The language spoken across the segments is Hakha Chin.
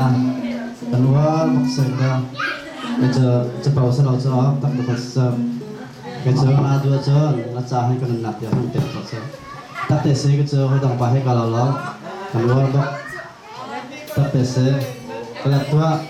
Ah, kan uar bak seng ka. Ka cu capo sa lo cu tak ka sa. Ka cu na dua cu na ca hi kan nak tiang kan pek ko cu. Tak te si ka cu hodang pa he ka lo lo. Kan uar bak. Tak te si. Ka lat tua.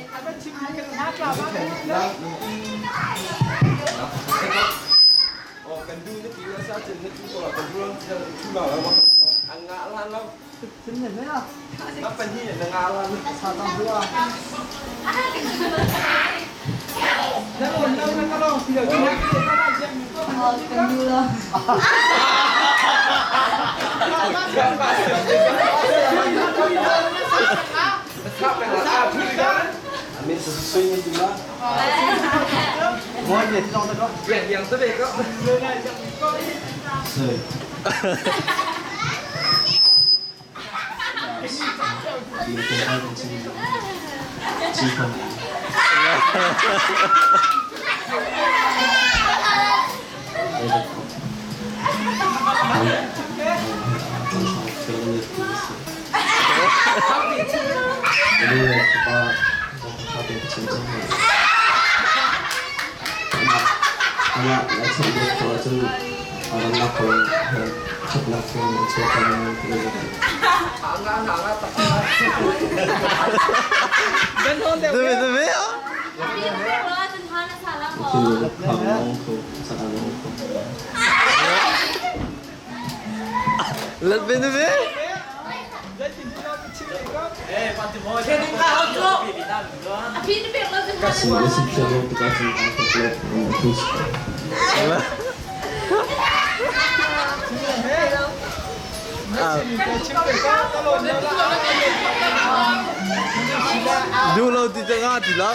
Duh lo ti ca ti lo.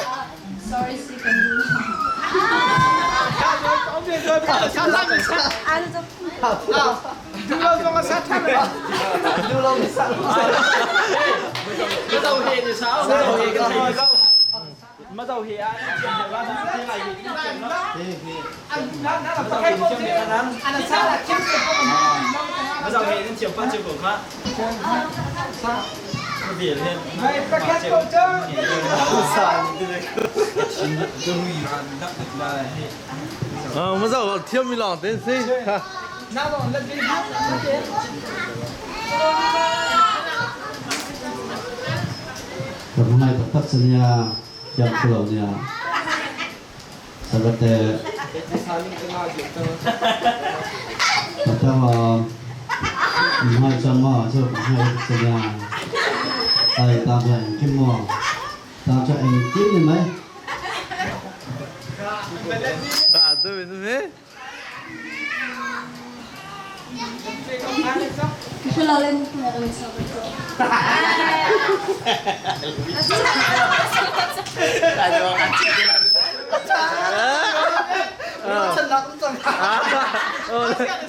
Sorry, si kan duh lo. Ma zau thiam mi lawng te si. Ka ngai taktak cu nia thiam thlu lo nia. Sabate Patang ngai cang ma cu ngai cu nia. Ai ta bia in kim mo. Ta cha eng kim ni mai. Ah, tu bin mi.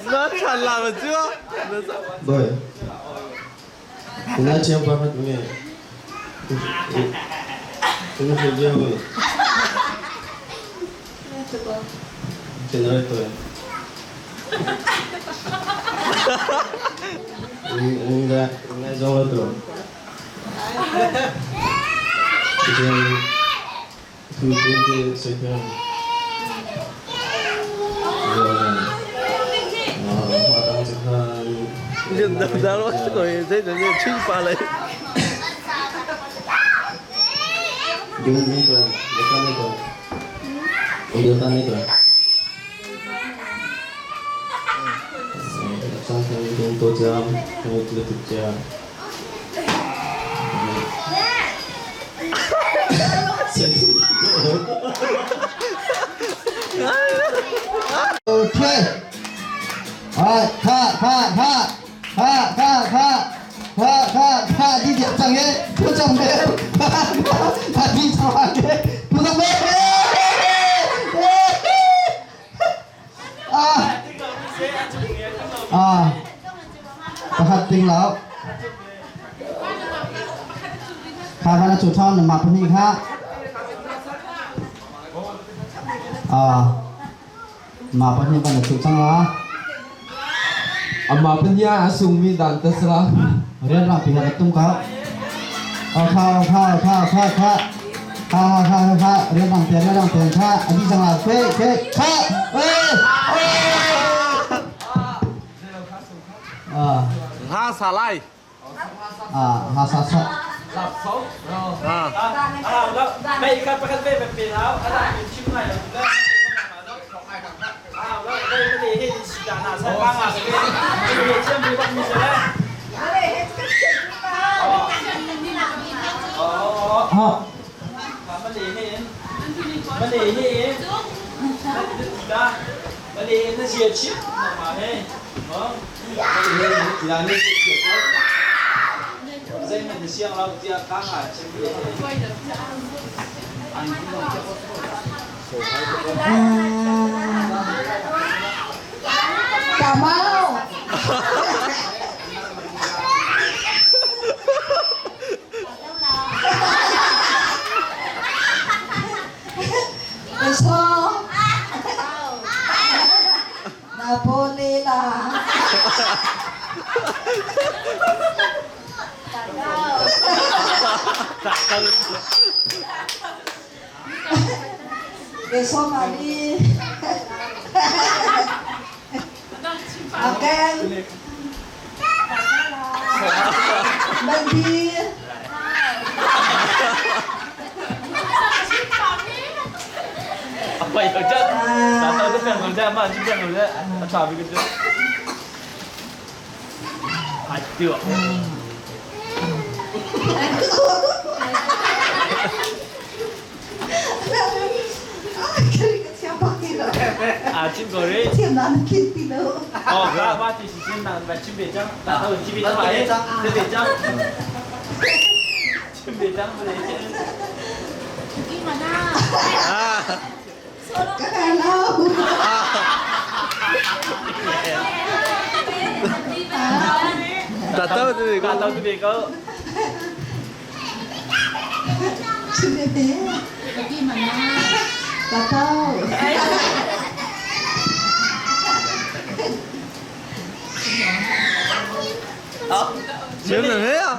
Nó thật là mà chưa? Boy. Kuna chiang pa mat nge. Kuna video boy. Generator. Enggak, enggak jauh tu. Jadi, tu tu tu Nhưng đâu ra nó rồi thế là chuyên pha lấy. Okay. Alright, 看看看看看看看看看，你点上嘅，不上嘅，看看你上嘅，不上嘅。啊啊！Pakhat ting lo. Kha kha na chu thon na ma phani kha. À ma phani ban na chu chang la. Ama panya asung mi dan tasra. Rian ra pi ha tum ka. Kha kha kha kha kha kha kha kha kha rian dang ten rian dang ten kha ani sang la ke ke kha eh ah Ha sa lai. ah ha sa sa Ah. Ha. Cà Mau. So Napoli la. Somali. Akel. Bandi. Ah. Ta tau tu ko. Chiếm được thế à?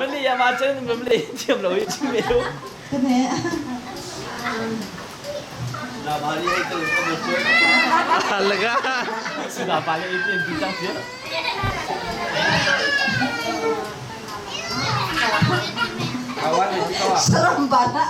Alaga. Serem banget.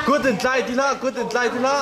Kut in tlai ti hlah, kut in tlai ti hlah.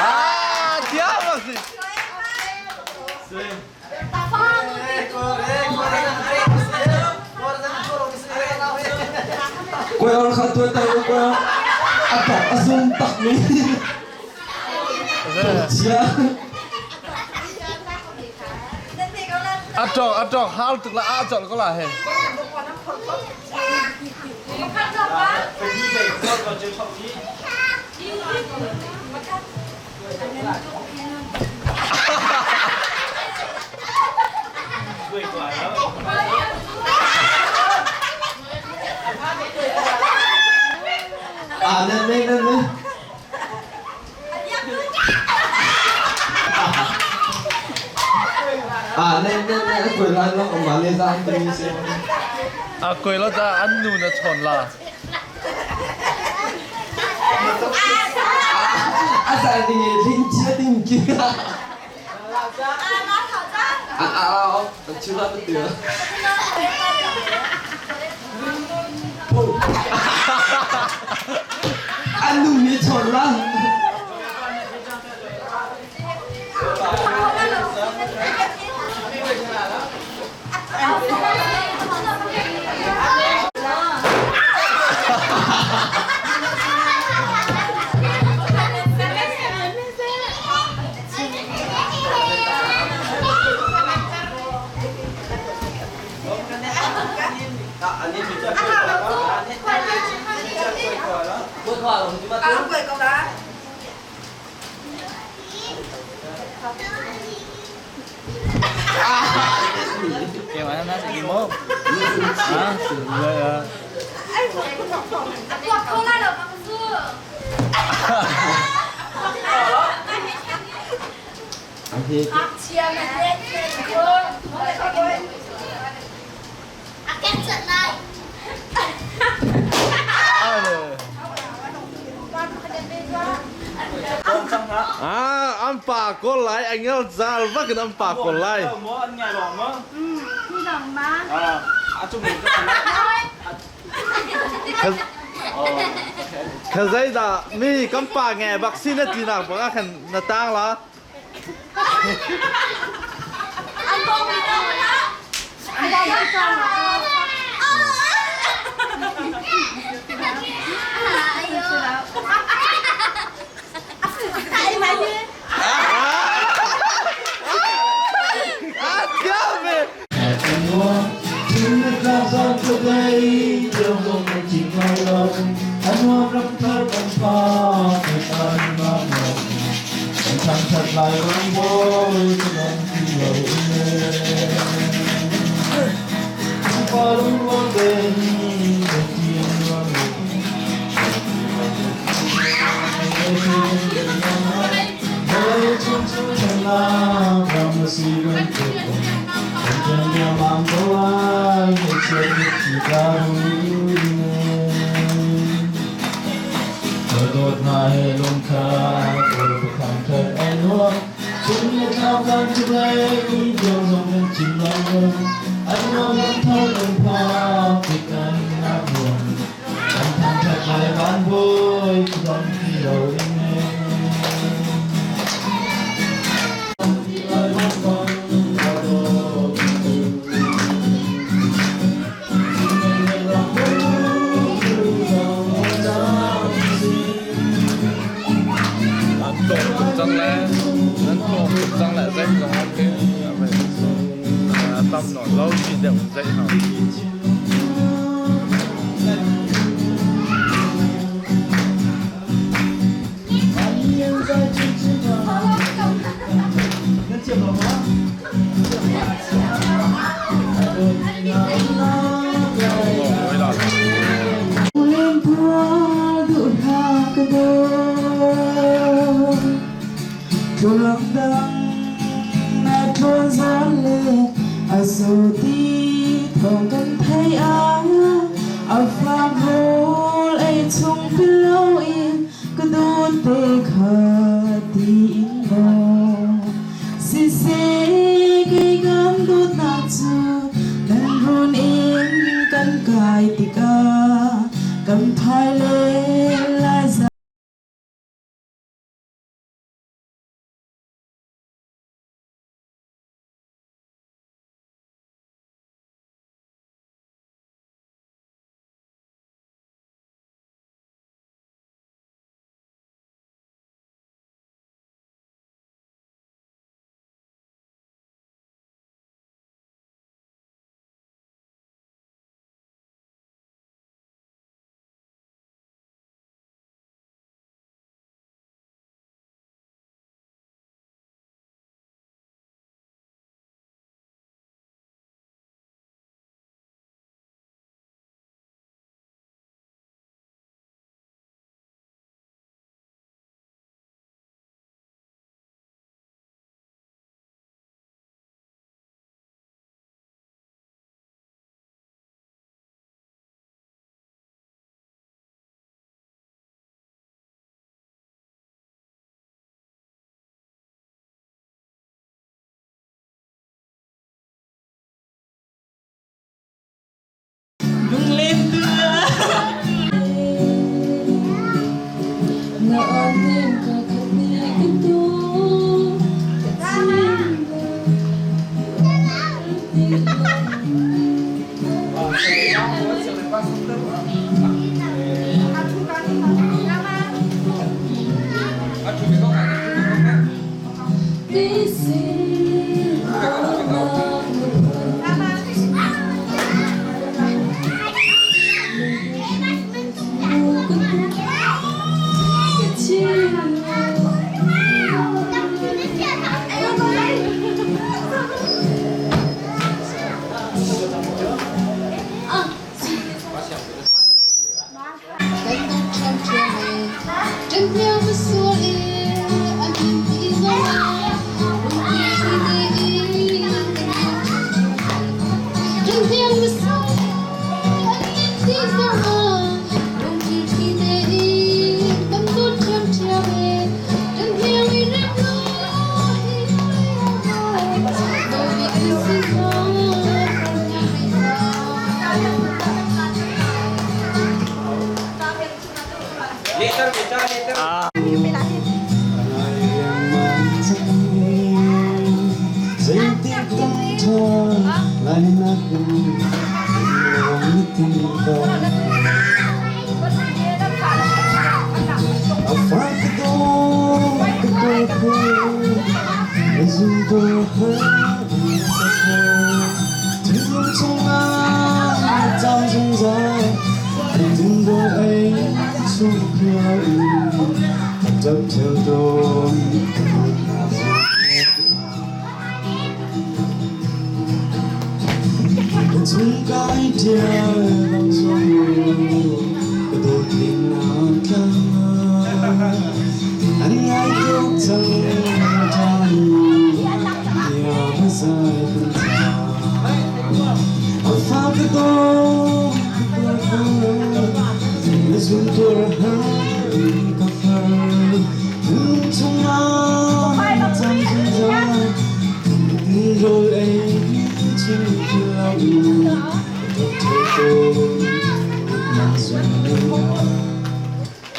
Ah, thiam a si. Quay on kha tuan ta ko quay a tok a zum tak mi. Chia. A tong a tong hal tuk la a chol ko la he. À lên lên lên lên. À lên lên lên quay lại nó mà lên ra anh tôi xem. A koi lo ta an nu na chon la. À. Asa tinggi tinggi tinggi. À à à, chưa hết tiếng. Anh đừng nghĩ tròn lắm. À, ăn bà có lái anh em ra vắt cái ăn bà có lái. Khá dây da mi cam bà nghe bác sĩ nó chỉ nào bà khẩn nó tang là à kéo về. Tâm nó lâu thì đều dậy hả?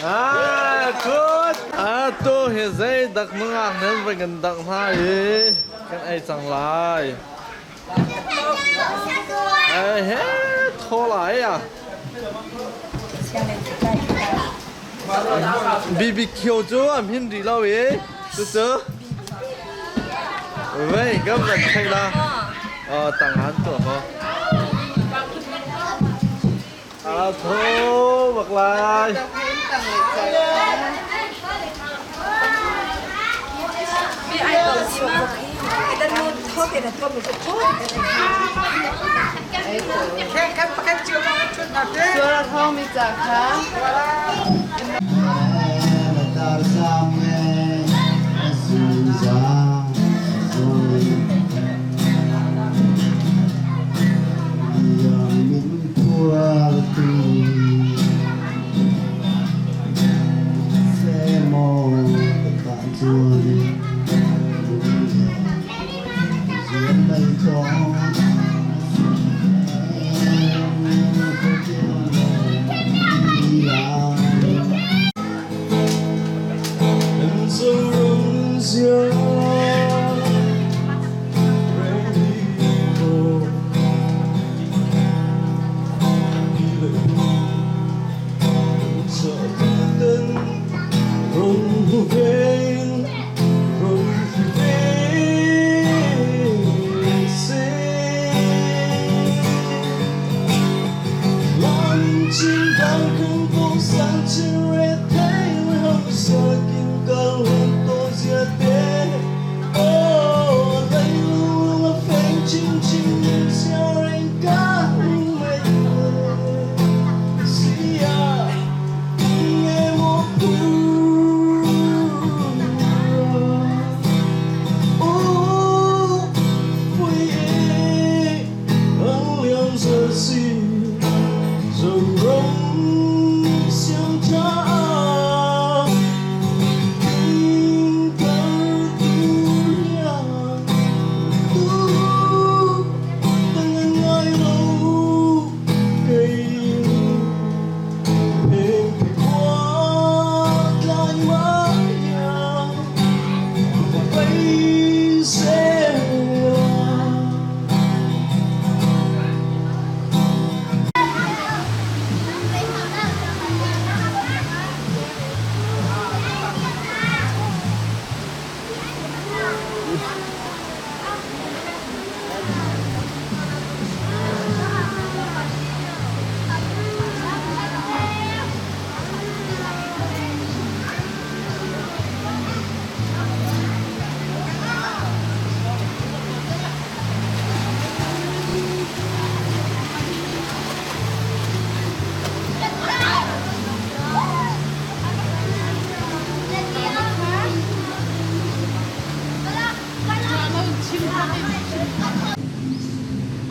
Ah, good. Atu hi zei dak nungak nan va kan dak hna i kan ei cang lai. Ai he thaw lai ah. BBQ cu am hin rih lo i cucu vei gam kan thei la. Tang han tu ho. A tho bak lai.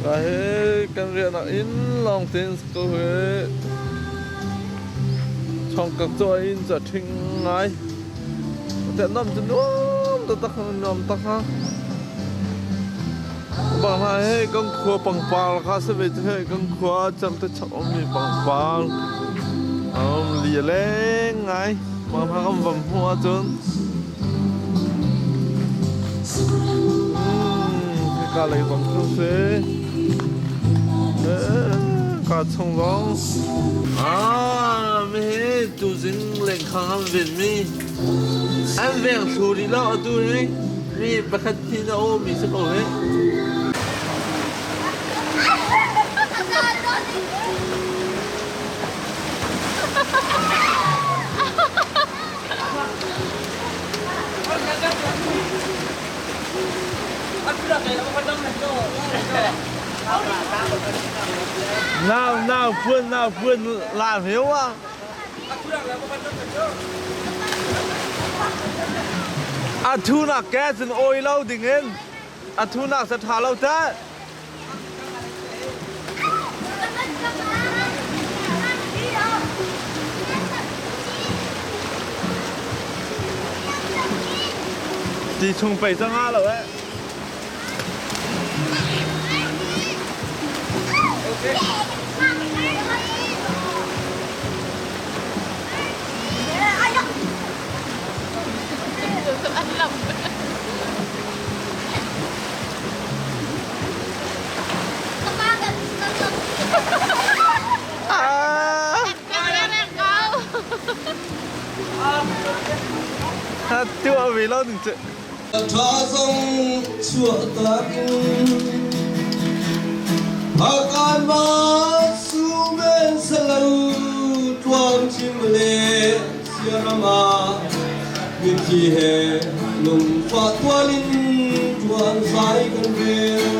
Ka he kan riahnak inn lawng tein ko he chongkak cu a inn cu a ṭhing ngai. Te nom cu nuam taktak nuam tak ha. Bang hna he kan khua pangpar kha se ve he kan khua cam te chak ummi pangpar li a leng ngai. Bang hna kan vam hmuh ahcun hika lei zong cu si. Ka chung zong. Ah, mi hi tuzing lengkhang an ven mi. An veng thlu rih lo atu hi. Mi pakhat thi na aw mi si ko hi. Nau nau puan nau puan la hiu a. A thu nak ke cun oi lo ding in a thu nak sa tha lo ta. Ti chung pei cang ah lo eh. Tuah ve lo ning cu. Tha zong chuah tak in Hakan ma sumen salo tuang chim le siarama Mithi he lungfah tualin tuan fai kan rel.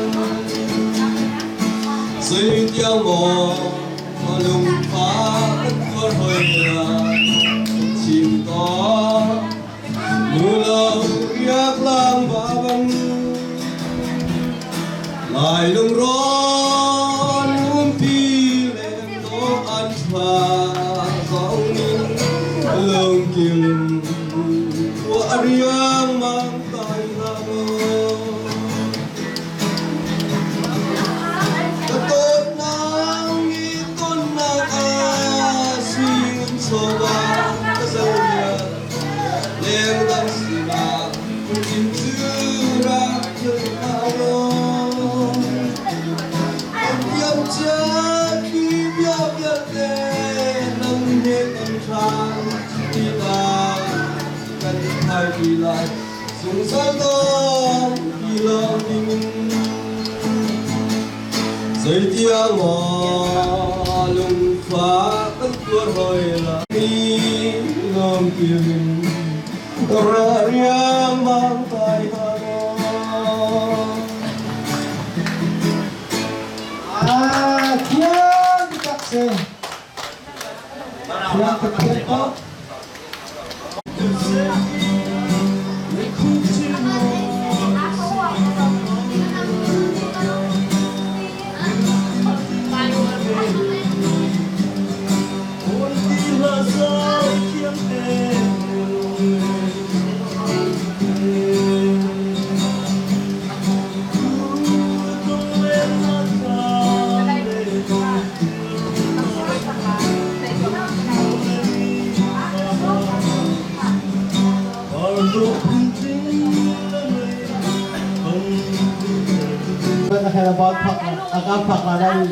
Zeitiang maw lungfah kan tuar hoi la chim taw nu lo riak lang ba bang Lai lungrawn umpi len do an tha zong ning lungkim wa riang mang tai la Ka dawt nang i tonnak ah sui chawva ka zohia lengdang sinah phunchim cu rak thil hna law Kan thiam cia thli bia vialte nang he kan hrang ti lai kan thai ti lai zungzal dong ti lo ding Zeitiang maw lungfah kan tuar hoi la mi lawm kirin ra riangmang tai hna maw. Ah, thiam tak si. Thiam tak thiam ko. Akan phak la dai.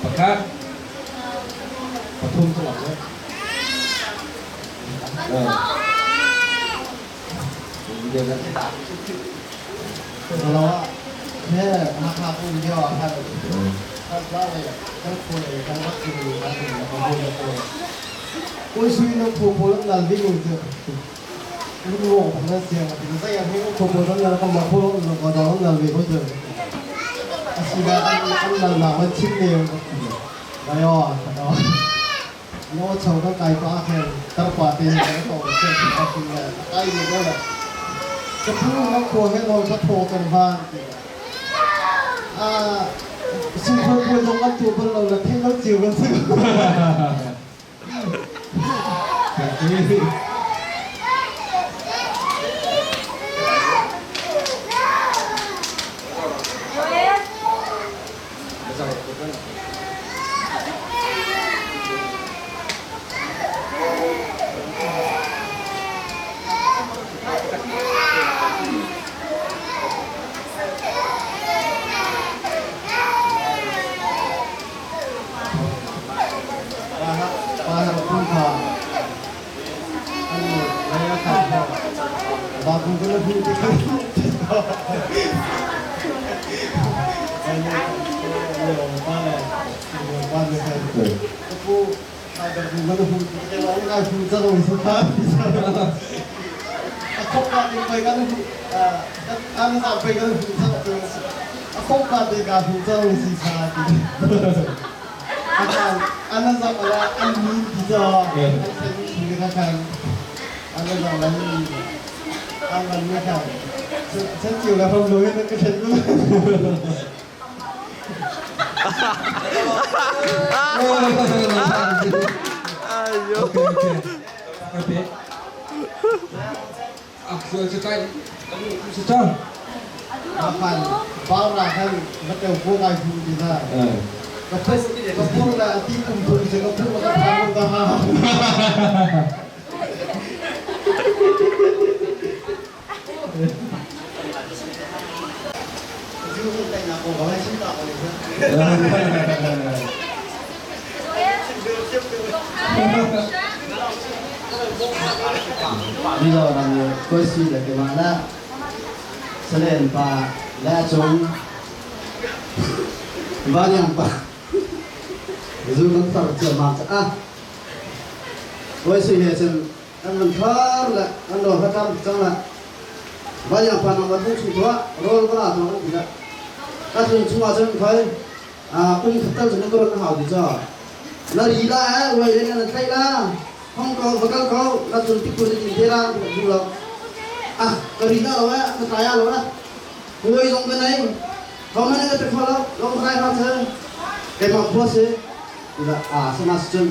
Pakhat, pathum cu lang Lo he Hakha um lio ah khan kan za le kan khua le kan rak i kan um le kan pawl. Ui sui na phu pawl an nal ding u cu. Un wo bang na siang a ti zai ah he phu pawl an nal kan ma phu an ko dong an nal ve ko cu. Asina an an nal nak man chim ne lai o no. No chau kan kai pa khen tar pa te kan ko se a ti le kai ni ko le. Ka phu na khua he no ka tho kan van ti. Ah, singphoi puai zong an tuah bal lo le thing lo cio kan si. bu ka na hu ti kan Kapu bu ka na hu ti ka lo ka hu ca lo su kha a khop ka ti pai ka na hu an za pai ka na hu ca a khop ka ti ka hu ca lo si sa ti an za ala an min ti ca an sai ka kan an za ala an man me kan ฉันจิ๋วแล้วผมรู้นั่นก็ฉันรู้ Ayo. Oke oke. Oke. Aku suka suka. มาฟันบ้าราท่านมาเตียวพวกไอ้พูดีนะก็พูดก็พูดละที่คุมทุนเสร็จก็พูดมาทำก็มายูแต่งงานผมก็ให้ชิ้นต่อเลยนะ Đi rồi làm tôi suy là cái mà là sẽ lên và lẽ chúng và nhàng pa dù nó tập chờ mà à tôi suy là chân anh mình thar là anh đồ phát tâm trong là và nhàng pa nó vẫn chúng thua rồi có là nó cũng vậy các chúng chúng chân phải à cũng thật tâm chúng nó có hảo thì cho nó đi la quay lên là thay la không có và các có là chúng tích quân thì thế la dù là à cái gì đó rồi á cái tài rồi á quay dòng cái này không anh cái khó lắm long khai hoa chơi cái mặt phua xí thì là à xem mà chân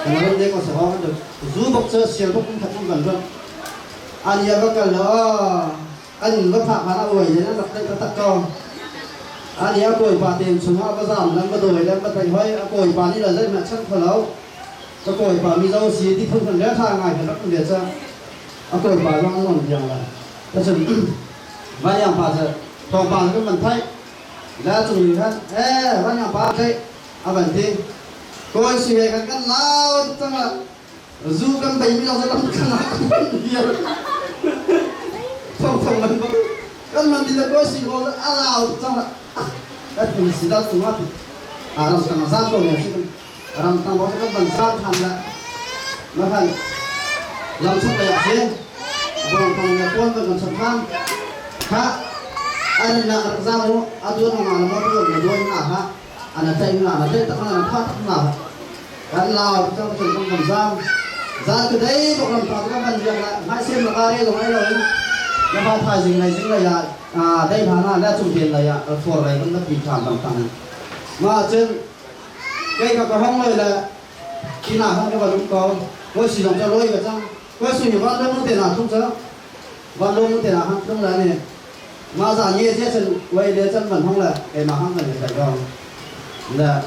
cái nó đây có sở hữu được dù bốc chơi xiên bốc cũng thật không gần đâu anh nhà có cần là anh có phạm mà nó ủi nó đặt đây tắc con anh nhà cội bà tiền xuống họ có giảm lắm có đổi lắm có thành hơi cội bà đi là rất mà chân khó lâu có cội bà mi dâu xí thì không cần lẽ thang ngày phải bắt biệt ra cội bà long ngon nhiều là thật sự và nhà bà giờ thằng bà cái mình thấy là chúng mình hết ê và nhà bà thấy à vẫn thì coi suy nghĩ cái cái lao tức là dù cái bệnh mi dâu sẽ làm cái nào nhiều không không mình cái mình thì là coi suy nghĩ là lao tức là cái mình xí đó chúng ta à làm sao mà sao tôi này làm sao mà cái mình sao tham là nó phải làm sao để thế vòng vòng nhà quân và còn sẵn tham ha anh là ra mu adu na na mo tu na doi na ha anh tay na na tay tak na tha tak na kan lao trong trường không cầm giam ra từ đấy bộ làm thọ các bạn việc là mãi xem là ba đây rồi rồi nó ba thai dình này dình này à à đây là na đã trung tiền này à phò này vẫn mất bị thảm bằng thằng mà trên cái cái hông này là khi nào không cho vào đúng có có sử dụng cho lôi vào trong có sử dụng vào đâu tiền nào không chứ vào đâu tiền nào không là này mà giả như thế chân quay để chân vẫn không là cái mà không là phải không là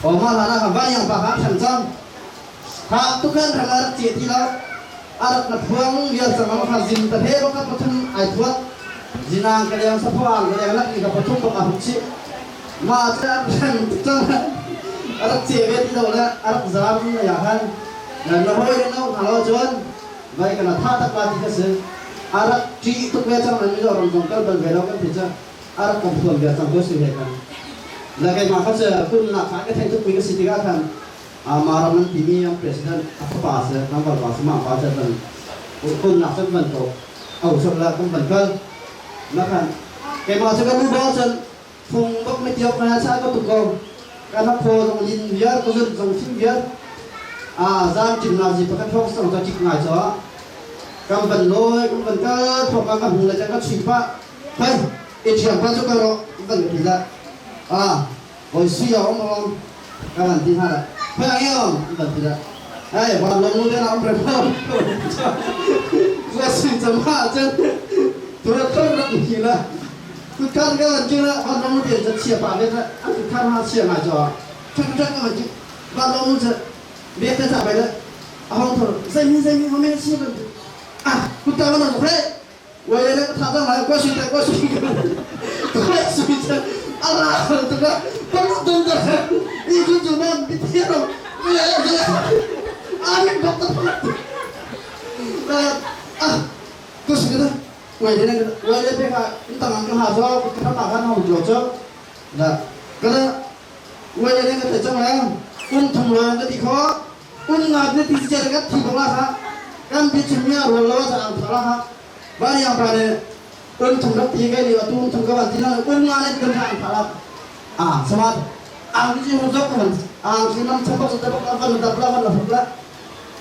ở mà là nó bao nhiêu bạc hãng thành trăm hãng tu khen thằng là chỉ thì đó à là phương việc rằng nó phải dình ta thế nó các thân ai thuốc dinh cái đèn sắp hoa cái đèn lắc thì gặp thúc bạc hụt chị mà chân chân à chỉ biết thì đâu là à giảm là hơn là nó hơi nó thằng nó chuẩn vậy cái là tha tắc ba thì cái sự à chỉ tục về trong là bây giờ rồng rồng cân bằng về đâu cái thì chứ à cầm thường về trong cái sự này là cái mà phát triển cũng là phải cái thành tích mình cái sự cái thằng à mà làm nên thì mình president apa pa se nang ba pa se ma pa se ban cũng là rất vận tổ ẩu sập là cũng vận cơ nó khăn cái mà cho cái nu bao chân phùng bốc mấy tiêu cái sao có tụ cầu cái nó khô dòng nhìn viết có dân dòng phim viết à gian chỉnh là gì phải các phong xong cho chỉnh ngài cho cầm vận lôi cũng vận cơ thuộc các hùng là cho các chỉ pa hay ít chuyện pa cho cái đó vận thì ra à hồi suy ông ông các bạn tin ha lại phải anh không vận thì ra哎，我龙龙在那边跑，我是怎么真，都要看了你了，都看个就了，把龙龙点这切把那个，啊，看他切来着，这个这个就，把龙龙这，别在上面的，啊，后头，人民人民后面切的，啊，不干了那快，我也那个他上来，过去的过去，快水这，啊啦，这个，咚咚的，一直走那别贴了，哎。Ah, terus kita, Wai le wai le pe ka tang ang ha zo ka ma kan hong jo cho la ka la wai le ka te chang la un thum lo ka ti kho un nga ne ti che ka thi bong la kha kan bi chim ya ro lo sa ang tha la kha ba yang pa ne un thum rak ti ke ni tu un thum ka ban ti na un nga ne kan tha ang tha la a sama ang ji hu zo ka ban ang ki nam chap ba sa ba ka ban da la ban la la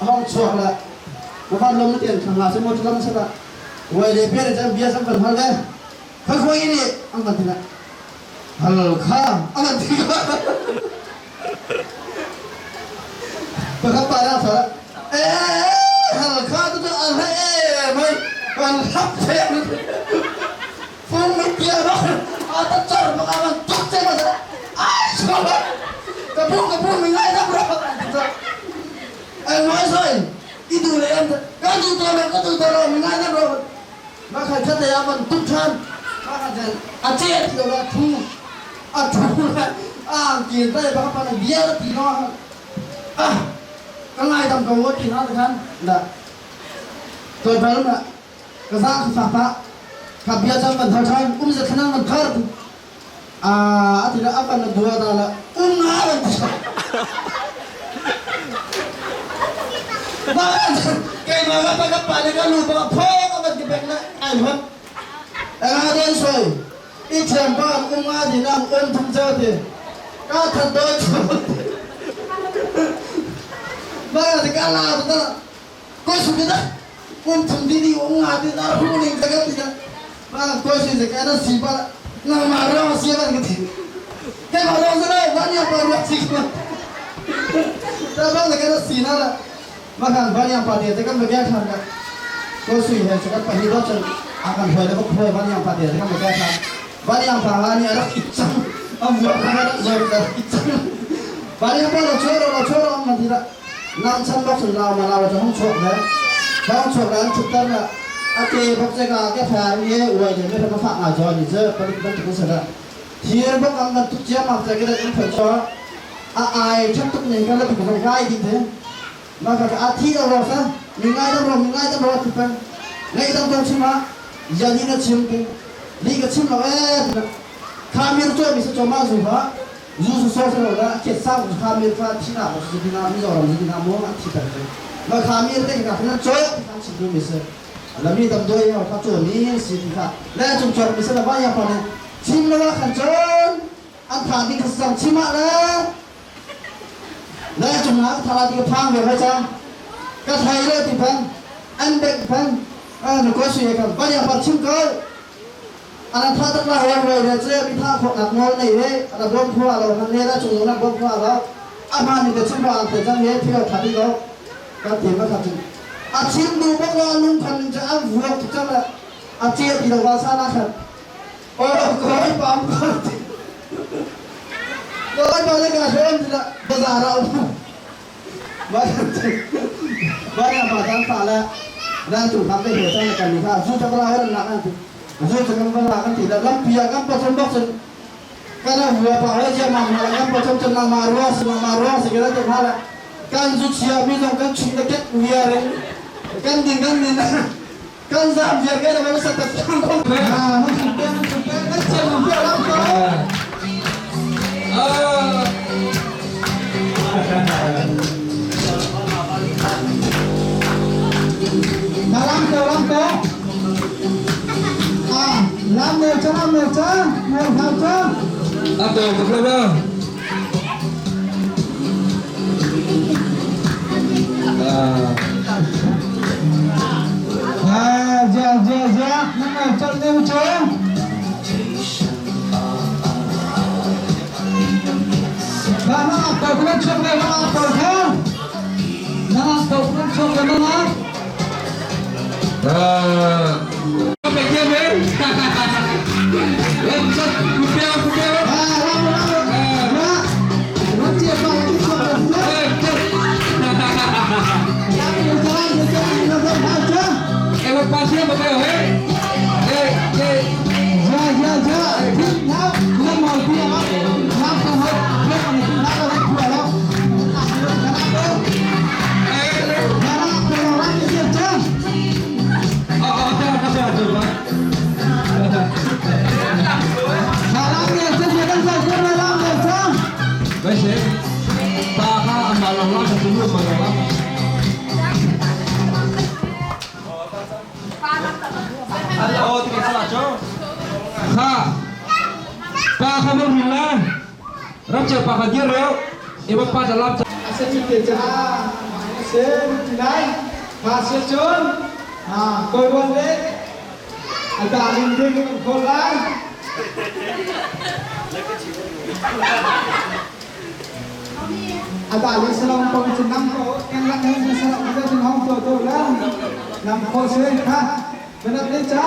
hong chuak la ma van lom tian thang la se mo lam sa la wai le pe le chan bia sam kan hal le kha khoi ni ang kan tina hal kha ang kan ti ka pa kha pa ra sa e hal kha tu tu al he mai kan hap the phung mi tia ba a ta char ma ka man tuk che ma sa ai so ka pu ka pu mi ngai da bro ai nói rồi đi tu le em ka tu to lo ka tu to lo mi ngai da bro ma kha kha te ya man tuk than ma kha chen a che ti lo thu a thu la a ki ta ba pa na bia ti no a ka ngai dam ko ti na khan la tôi phải lúc ka za ka fa pa ka bia cham ban thar than um za thanang ban thar a ati la apan na dua da la um nga ban ma kai ma ga pa ka pa le ka lu pa pho ka ban ki bek na ai hot nga den soi i thiam pa um nga di nang um thum chao ti ka that do chu ma ga ka la ta ko su ni da um thum di di um nga di na hu ning ka ti da ma ko su se ka na si pa na ma ro si ba ki ti kai ma ro se na ba ni pa ro si ko ta ba na ka na si na la ma kan ba ni pa de kan ba ga than ka ko su he se ka pa hi do chen a kan hoi da ko phoi ba ni pa de kan ba ga than ba ni pa ha ni ra ki chang am wa ka ra zo ka ki chang ba ni pa lo cho ro lo cho ro ma ti da nam chan bok sun lao ma lao cho hong chok le hong chok la chuk tar la a ke bok che ka ke pha ni wai de me ka fa nga jo ni je pa ni ban tu sa da thier bok ang ban tu chia ma che ke da kan phoi cho a ai chak tuk nei ka la tu ka gai di te ma ka a thi ro ro sa mi ngai dam ro mi ngai dam ro ti pan ngai dam dong chima ya ni na chim ke ni ka chim lo e kha mir cho mi sa cho ma zu ba zu su so sa lo la ke sa kha mir fa thi na ba su di na mi zo ram di na mo na thi ta ke ma kha mir te ka na cho kan chim du mi sa la mi dam do ya ka cho ni si ti kha la chung cho mi sa la ba ya pa ne chim lo wa khan chon an tha ding ka sang chima la la chung na tha la ti ka phang ve ha chang ka thai le ti phan an bek phan a no ko su ye kan ba ya pa chim ko ana tha tak la he roi le che mi tha khok nak ngol nei he ana bom khwa lo han ne la chung na bom khwa lo a ma ni te chim ba te chang he thi tha ti lo ka ti ma kha chu a chim du bok lo lung khan ning cha a vuak tu chang la a che ti lo wa sa na khan o koi pam ko ti koi pa le ka hem ti la bazar ra ba ba ya pa tan pa la na tu kham te he chang kan ni kha zu cha la he na na ti zu cha kan ba la kan ti la lam pia kan pa chom bok chen kan na huwa pa he cha ma ma kan pa chom chen na ma ro si ma ro si ka te kha la kan zu chia mi jong kan chim na ket wia re kan ding kan ni na kan zam via ke na ma sa ta chang ko ha ma chu pe chu pe na che mu pia lam ko Na lam ko lam ko. À, lam người cho lam người cho, người thao cho. Lam đồ cực lên đó. À, dạ dạ dạ, năm người cho nêu cho. Ba nó học cầu lên chung này, nó học cầu theo. Nó học cầu lên chung này nó. Mày kia mấy. Lên chân, cụt beo, cụt beo. À, lam lam. Dạ. Nó chia vào cái chung này. Lên chân. Lam người cho, người cho, người thao cho. Em một ba xe một cái ấy. Ê, ê. Dạ dạ dạ, nào, lên màu kia đó. Lam không hết, lên màu này lam là hết đó. Ê, Dạ, lam rồi lam cái gì chứ? Ờ, ờ, theo, theo, theo, ti sa cho kha pa kha mo hin la ram che pa kha dir reo e ba pa ta lam Ase chu te cha se nai pha se chun ha koi wan le ata rin ding khol lai ata li salong pong chu nam ko en lak hen salong ko chu hong to to la nam ko se kha banat le cha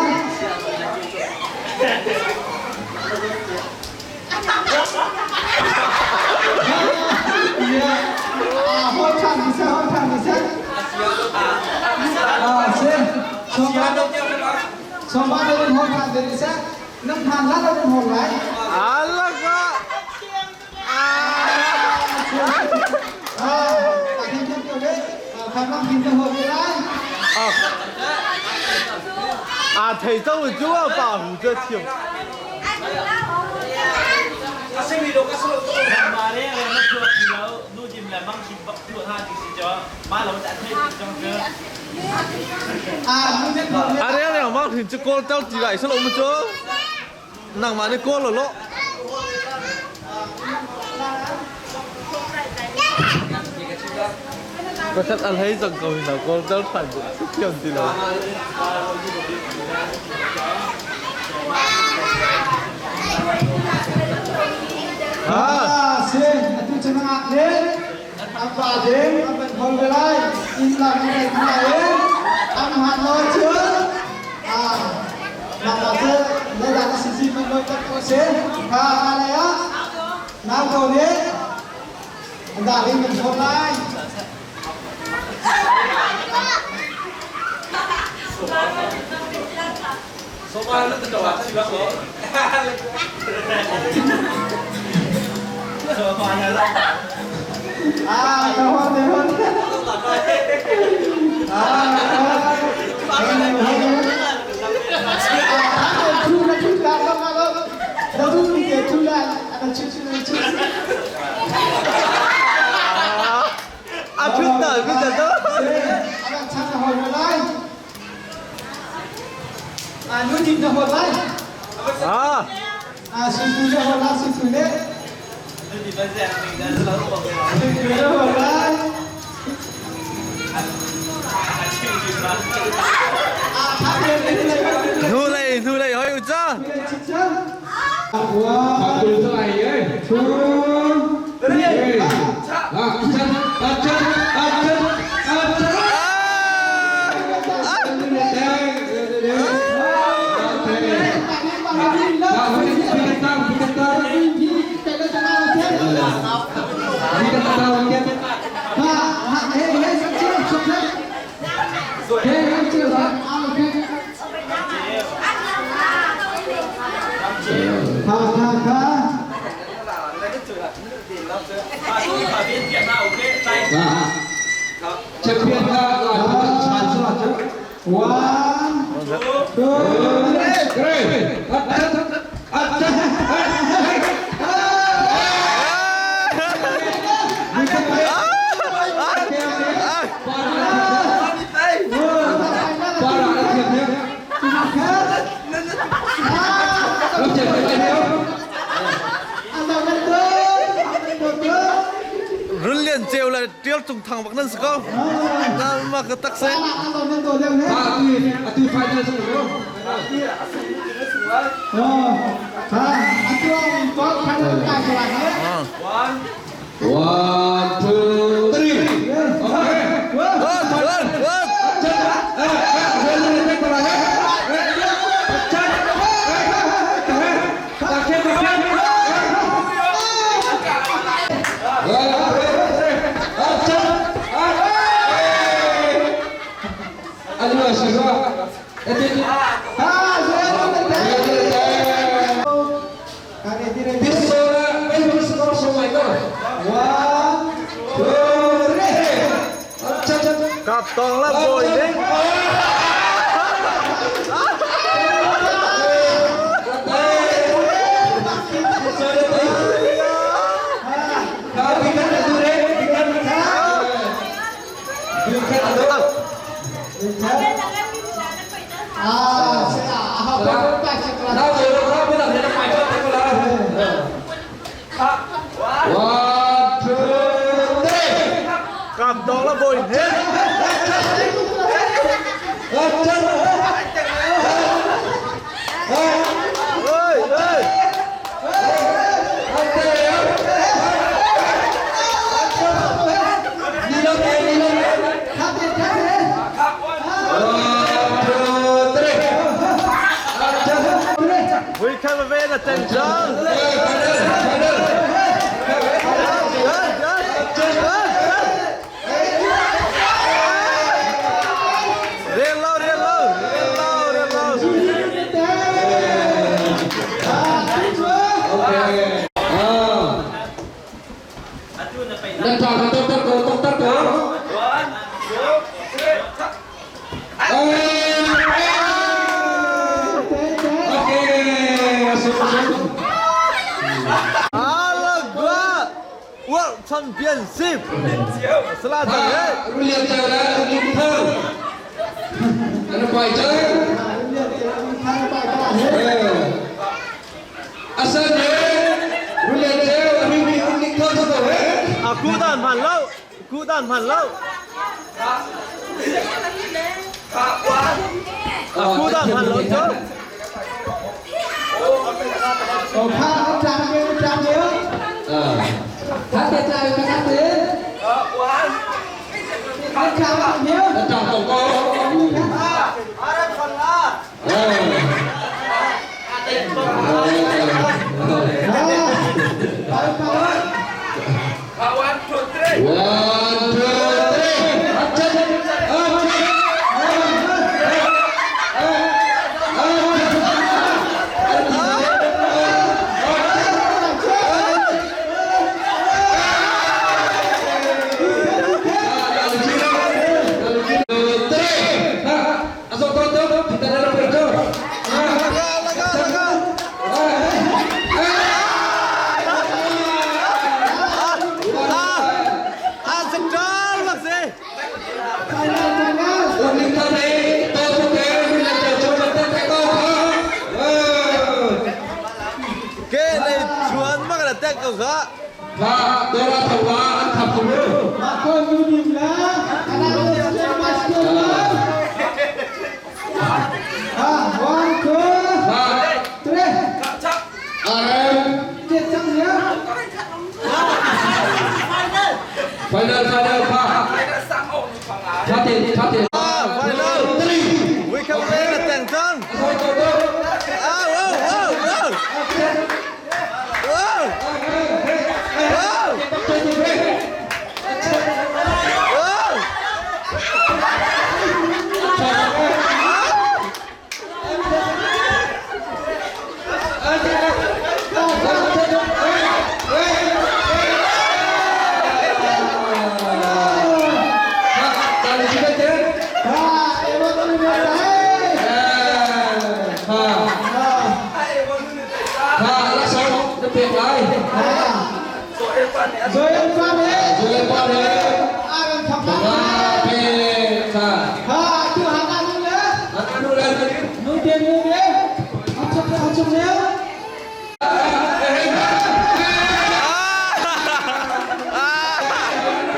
à hôn thằng thì sao hôn thằng thì sao à xem xong ba xong ba đôi hôn thằng thì sao năm thằng lát đôi hôn lại Ala ka. à tại thiên thiên kiểu đấy khả năng thiên hôn lại À thầy tao chú à bà hủ cho thiểu. À muốn thiên hôn À đây này mang thuyền chú cô tao chỉ lại sao mà chú. Nàng mà đi cô rồi lo. Có thật ăn thấy rằng cầu nào cô tao phải thiểu thì là. À xin tôi cho nó đến ăn bà đến ăn bên hôn về lại in làm cái này này ăn hạt lo chưa à mà bà sẽ lấy đặt xin xin mình đôi các cô sẽ à này á nam cầu đến anh đã đi mình hôn lại à cảm ơn cảm ơn à cảm ơn à chú là chú là không không đâu chú kể chú là anh chú chú chú À chú tờ cái gì đó. anh chắc là hồi lại à nuôi thịt là hồi lại À. à suy suy là hồi lại suy suy đấy suy suy là hồi lại à tháp lên lên lên Thu này, thu này hỏi cha. One, từ thế này ấy two, three. À chân à chân à chân à chân One, two, three. Run liền treo là treo trùng thằng bạc nâng sao? Na mà cái tắc xe. One, two, three. Okay. One, one, one. Cặp toàn là bồi đấy. Ah, One, two, three. Kap dong la boi he. Ơi ơi. We come away the tension. Real low, real low, real low, real low. Nan tha ka tok tar ko tok tar ko. Okay, masuk masuk. Alagwa World Championship. Selatan eh. Rulian cara Rulian thơ. Ano pa ito? Asan eh? Rulian cara Rulian thơ sa ko eh. À, cú đàn phản lâu, cú đàn phản lâu. À, cú đàn phản lâu chứ. Datang toko. One, two, three. Laga, laga, laga. Ah, ah, sedal masih. Cái này chuẩn mà là tech cầu cả. Final final pa. Chate chate. Ah, final. We come in attention. Ah, wow, wow, wow. Wow. Wow. Wow. Ah.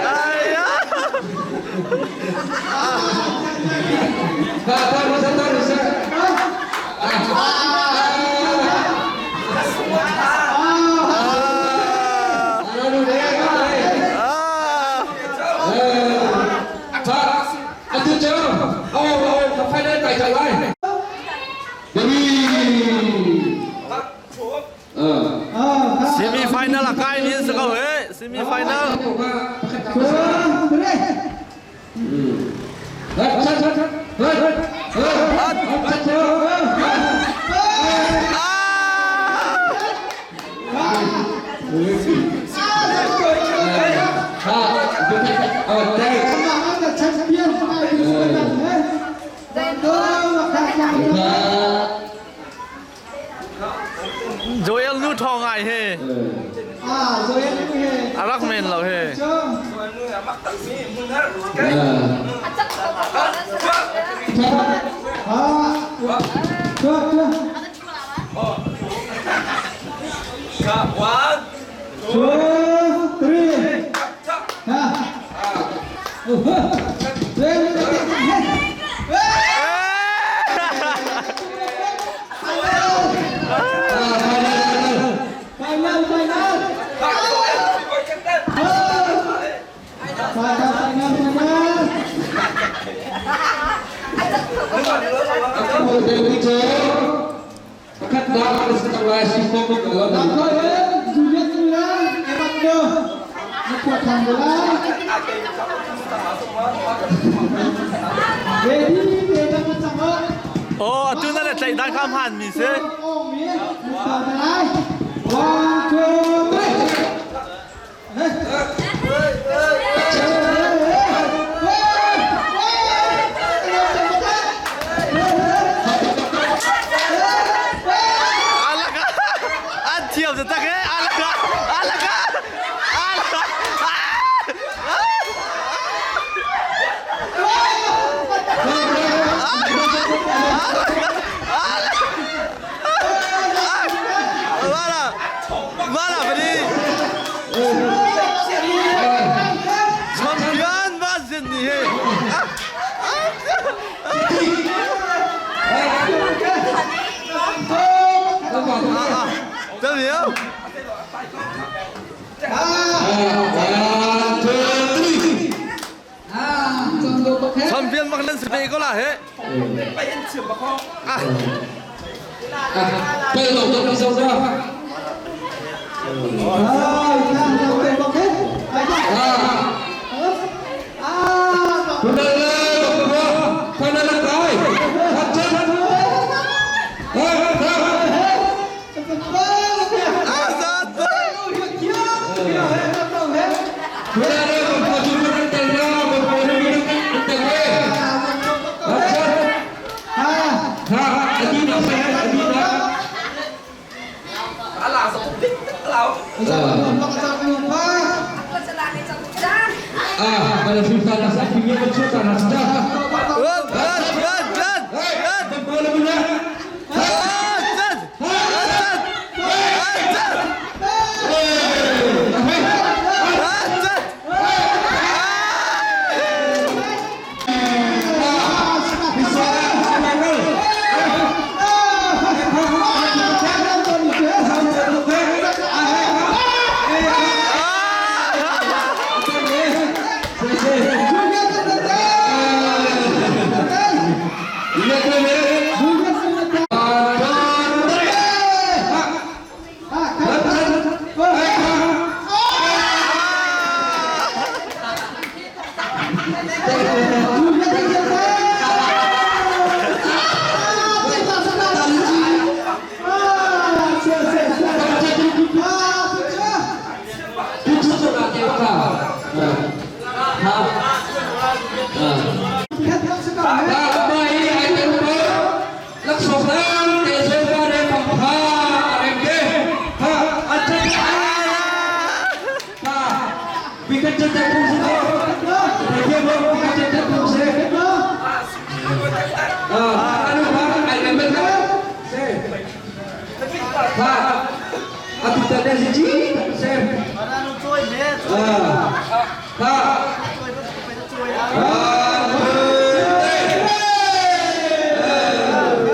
Ayah. Ah. Ah. Semi final lah kai ni sekau eh semi final. Joel nu thong ai he. Arak men lo he. Oh, atu na le tlaih dan kha hmaan mi si. One, two, three. Alaka, an thiam taktak he. Alaka, alaka, alaka. Mana? Mana beri? Champion ba zin ni he. Tâm hiểu. One, two, three. Champion bak nan se ko la he. Bây giờ tôi đi sâu ra. Run, run, run, run, run. Run, run, run, run, run.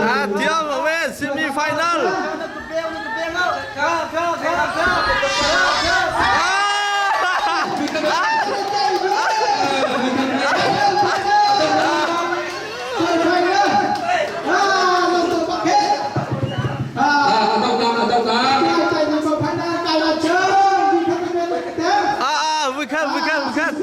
À, thiam ở bên semi final. À, à, we can, we can, we can.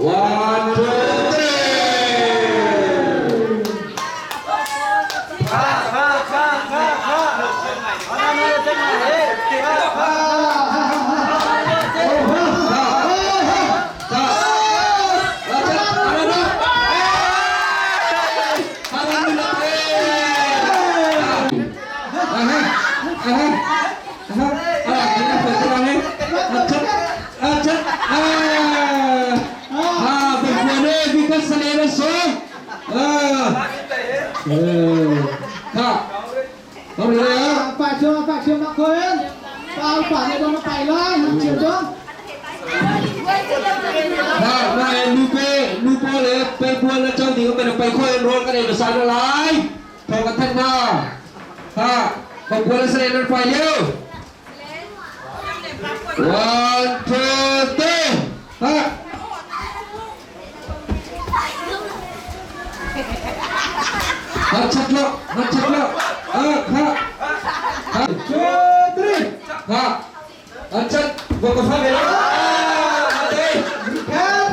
One, two, three. kan salen an si. Kha. Hong le ah. Pa chiêu pa chiêu nak koen. Pa pa ne dong pai lai nak chiêu dong. Ha ma nu pe nu po le pe buan na chong ding pe pai khoi rol kan ei sa lai. Thong kan than na. Ha ko buan salen an pai liu. 1 2 3. Ha. Ha chat lo, ha chat lo. Ha ha. Ha. 2 3. Ha. Ha chat bo ko fa ve lo. Ha đây. Kan.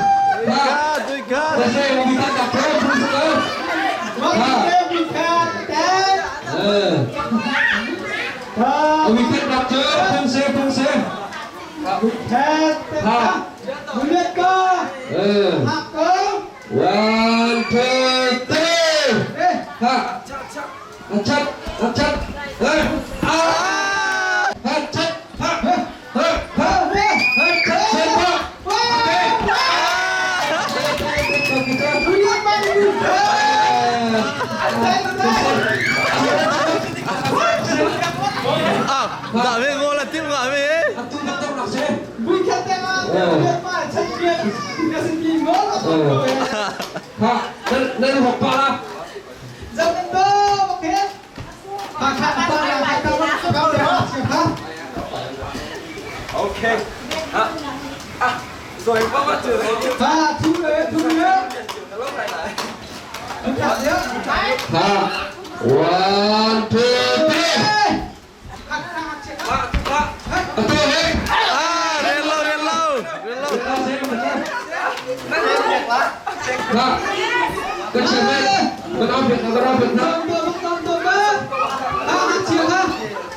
Ha. Duy khat. Ta sẽ một ta đọc theo phương thức đó. Wa kan kan. Ờ. Ha. Ông bị đọc chưa? Phương xe, phương xe. Kan. Ha. Bulat ko. Ờ. Hak ko. 1 2 3. Eh. Ha. Ha chat, ha chat. Ha. À. Ha chat. Ha. Ha. Ha. Ha. Ha chat xe qua. Ok. Bulat man bulat. À, dạ về ngô là tiếp ngã về. Tu bắt đầu đọc xe. Bulat tema. Bulat man. Chat dia. Dia sendiri ngol. Ha. Nên nên học qua la. Jangan do, oke. Makan apa yang kita kau lewat siapa? OK，啊啊，所以爸爸就 Ha, tu le, tu le. Bukan ya. Ha. 1 2 3. Atu he. À, rèn lâu, rèn lâu, rèn lâu. Ha. Cái chuyện này, con ốc việt, con ốc Việt Nam. Tông đồ, tông đồ ba. Ha, ha, chiều ha.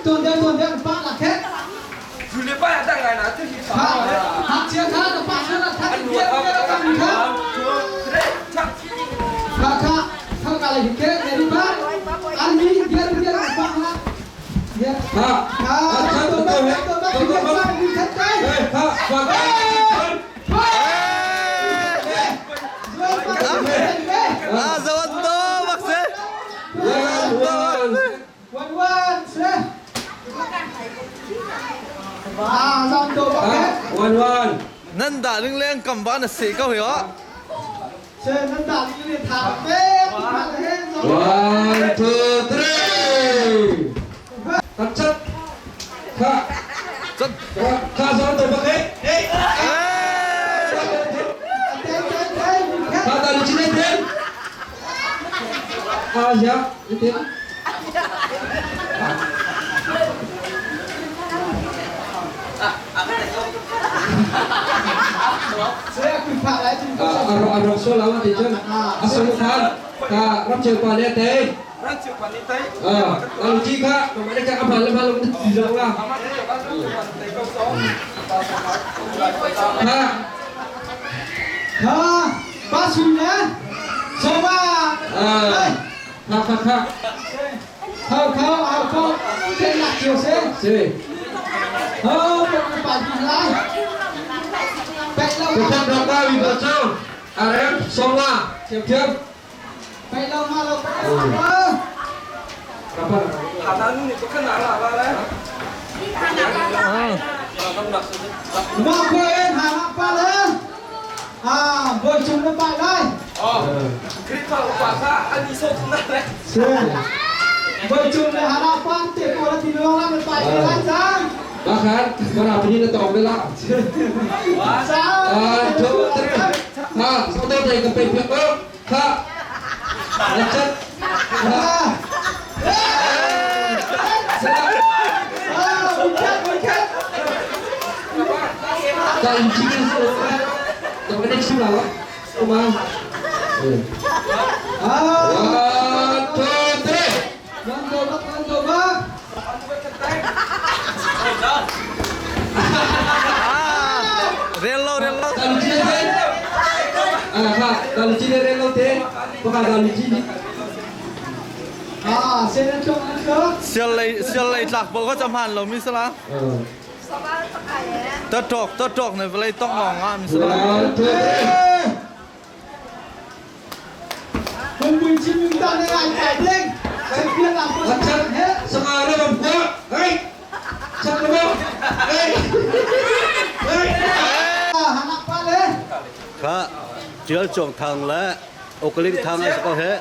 Tuần dia, tuần dia, pak lah kek. Ha, ha, chiều ha, pak chiều lah, tak dia, dia datang ha. Ha, ha, kau kalau dikek, jadi pak. Ali, dia, dia, pak lah. Dia. Ha. Ha, Ha, tông tu đồ, he. tông đồ, dia, dia, dia, Ha, qua À, dấu ấn tô, bác sĩ. One, one. One one, se. Ah, zong do ba Ha, one one. Năn đã đứng lên cầm bán là xị câu hiểu á. Se nan da ni le tha pe, tha le zong. 1 2 3. Thật chất. Ha. Rất. Kha gió từ bắc ấy. Ê. Te te te, Kha ta đi lên thế. À dạ, đi tiếp. Se aku pha lai chin À, aro aro số lắm thì chứ. À số khan. Kha rắp chơi qua nè thế. Ờ, à, chi kha, mà mày chắc apa lên lên gì đâu la. Ha. Ha, ba su ne. So ba. À. Kha kha kha. Khao khao ao ko te la chiu se. Si. Ho, pa di lai. Pe lo Kita berapa wibaca? RM Songa, siap-siap. pe lo ma lo pe lo. Berapa? Ma ko en ha ma pa le. À, bồi chung nó bài đây. Se. Bồi chung này hà quan tiệc của nó thì nó làm một bài cái lại sang. Bahkan berapa ini tong bela. Sao? À, two, three. Ha, satu dari ke pihak Ha. Lecet. Ha. À, bùi khét, bùi khét. Tại chicken Tụi cái này nào Không ăn. À, 1 2 3. ngon đồ bác, ngon đồ bác. À, rèn lâu, rèn lâu. Kalau chi thế. À, ha, kalau chi đây lâu thế. Có cả kalau chi đi. À, xe lên trộn lên cơ. Siêu lấy, siêu lấy lạc bộ có chăm hàn lâu mi sao? Ờ. Tớ trọc này lấy tóc ngọn á mi sao? 1 2 3. Mui chin ming ta ne ai kai ding. Champion la ko Hat chat he. Sanga na bam kwa. Hey. Chat na mo. Hey. Hey. Hanak pa le. Kha Tial Chuang Thang le Oklin Thang a si ko he.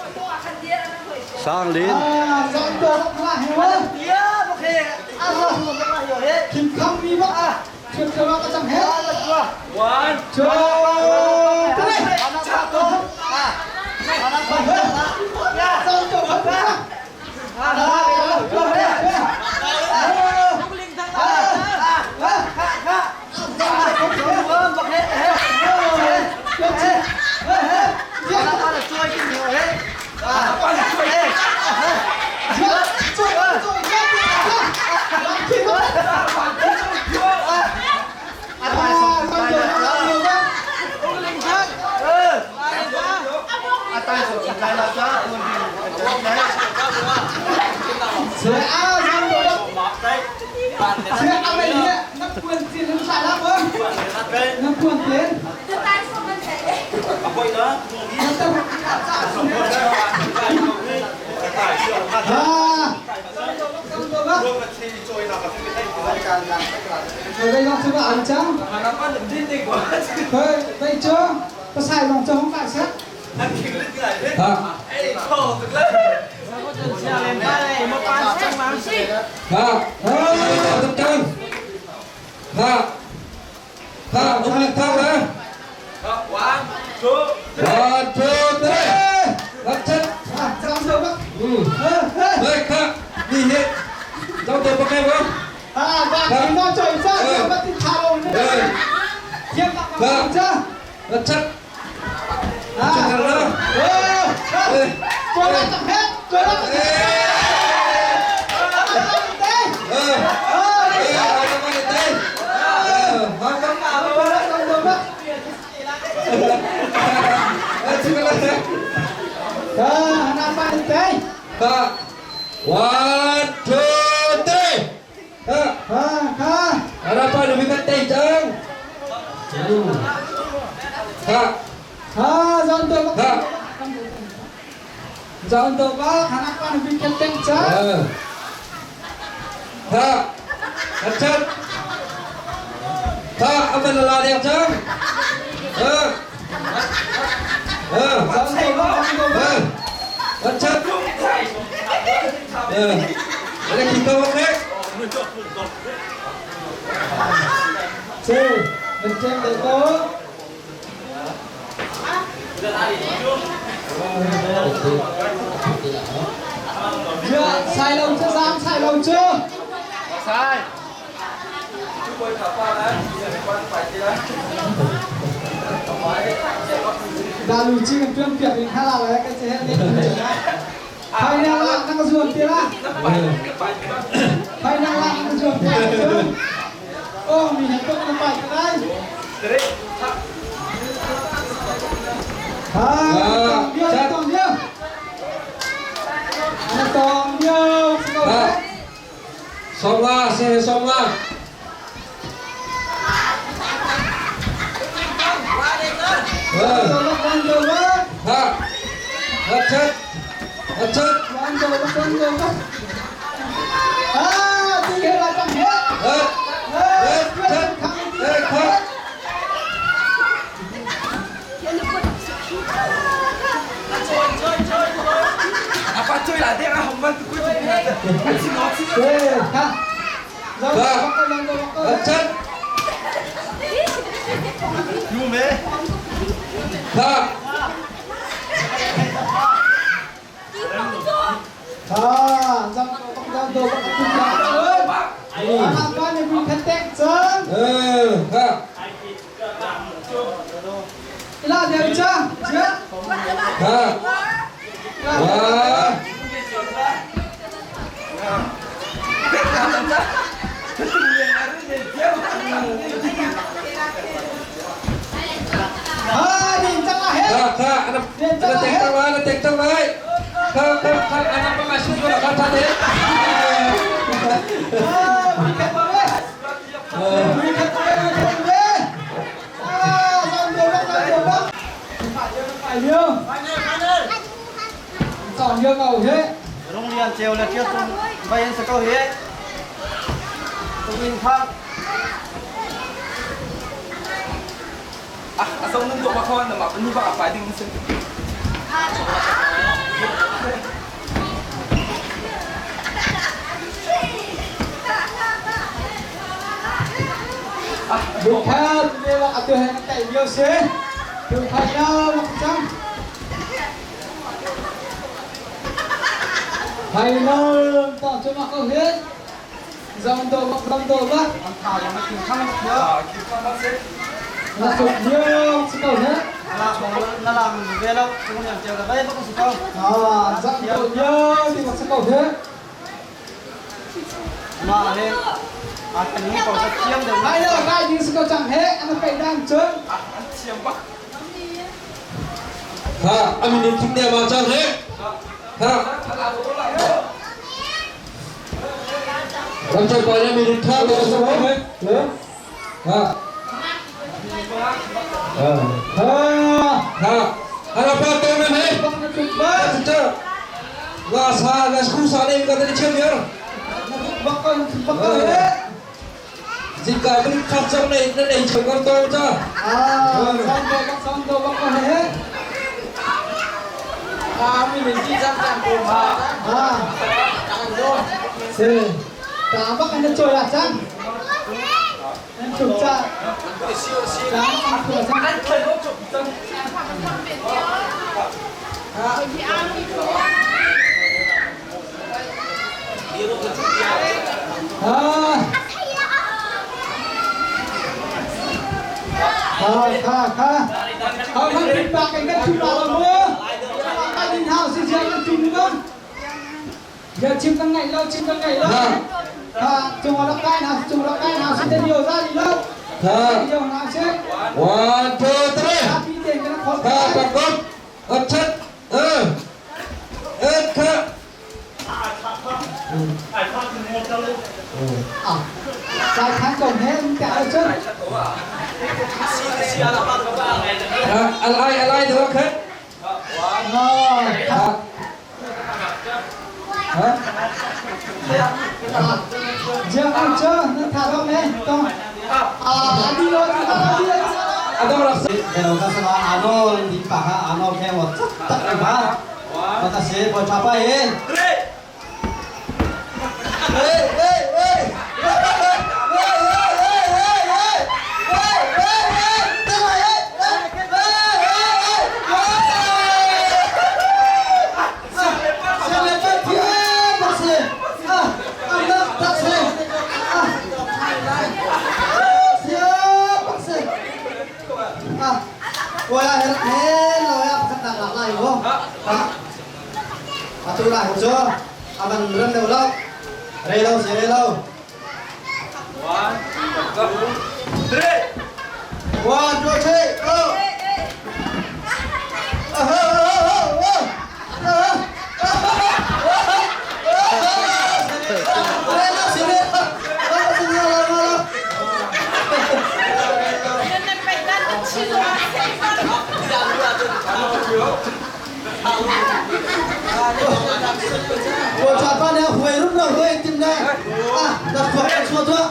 Sang Lin. Ah, zong do bak la he wa. Kim kham mi bak. Chut ka ka chang he. One, Two, three. Zong do bak la. Ha. Ha. Ha. Tập trung. Ha. Ha. Oklin Thang le. One, two, One, two, three. Hat chat. Hey, kha. Ni he. Zong do bak he mo. Hat chat. Chat na. Hey. Eh. Eh, ano ba ito? Eh, hanggang Eh, sige lang, eh. Ha. One, two, three. Ha. Harapan lebih penting, Jang. Ha. Ha. Eh. Ha. Achat. Ha, apa la dia, Jang? Ha. Ha. Ha. Achat. Eh. Ada kita bang, Sai lồng chưa Giang, sai lồng chưa? Sai. Đã lùi chi cần tuyên việc mình khá là lấy cái chế đi. Phải năng lặng năng ruột tiền á. Phải năng lặng năng ruột tiền chứ. Ô, mình hãy tốt phải cái đây. À, tòng điêu, tòng điêu. Tòng điêu. Ha. Song la, se song la. Eh. Ha. Achat. Achat. À, thì là chẳng hết. Eh. Eh, chat. Eh, kha. Apa chơi là đen à, không văn cuối cùng là Ha. Achat. Ha. À, giang giang đồ bak Harapan ibu ketek chân. Eh, ha. Ila dia chưa? Chưa? Ha. Wah. À, nhìn chắc là hết. Ha, kha, anak anak tek tang anak tek tang lai. Kha, kha, kha, anak pengasih juga kha tadi. À, bị kẹt vào đây. Bị kẹt vào đây, bị kẹt vào đây. À, giang đồ bak, giang đồ bak. Phải nhiêu, phải nhiêu. Cong yo ko he. Rung Lian Ceu le Ṭial Cung vai an si ko hi. Tung Thang. Ah, asong nun do ba ko na ma nu ba pa ding sin. Bukha lewa atu he tai bio se. Tu khai la wak chang. Final ta chu ma ko he. Zam do bak zam do bak. An tha yang na king khang bak yo. Na suk yo si ko he. Na na la mun ve lo. Tung Lian Ceu le vai bak si ko. Ah, zam do yo ti bak si ko he. Ma he a kan ni ko sa thiam deuh. Ai lo kai ding si ko chang he. An pe dan chun. An thiam bak. Ha, amin in thim ne ma chang he. Ha. Ram chai pa ne min in tha ko sa he. Ha. Ha. Ha. Hara pa to ne he. Bak na chuk ba. Cha. Ga sa ga sku sa ne ka te chem yar. Na chuk bak ko bak ko he. Jin ka bin khat chang ne na nei chang kam to cha. Ah, zam do bak zam do bak ko he. Ah, mi min ji jam jam ko ma. Ah. Se. Ta bak an choi la chang. An chuk cha. Chang an chuk cha. An khoi lo chuk chang. Ah. Kha kha kha. Hao khang pin pa cái kan chum la lo mo. Ka din hao si jiang kan chum ni bang. Ya chim kan ngai lo chim kan ngai lo. Kha chung la kai na chung la kai na si te dio ra di lo. Ha. Dio na che. 1 2 3. Ha pi te kan khol. Ha pa kop. Ot chat. Eh. Et kha. À. Sai khang kong he ka chun. Ha, al ai al ai được hết. Ah. Ha. Ha. Jiang an cha na tha ro me tong. Ah, di lo di lo di lo. Adong rak Hello ka sama ano di pa ka ano ke mo tak ma. Maka se bo cha pa ye. Hey hey hey. Atu lah hujur, aman ren deu lo, rei lo si rei lo. 1 2 3. 1 2 3, go. Wo cha pa ne huai rum lo huai tim na. Ah, la khwa chua thua.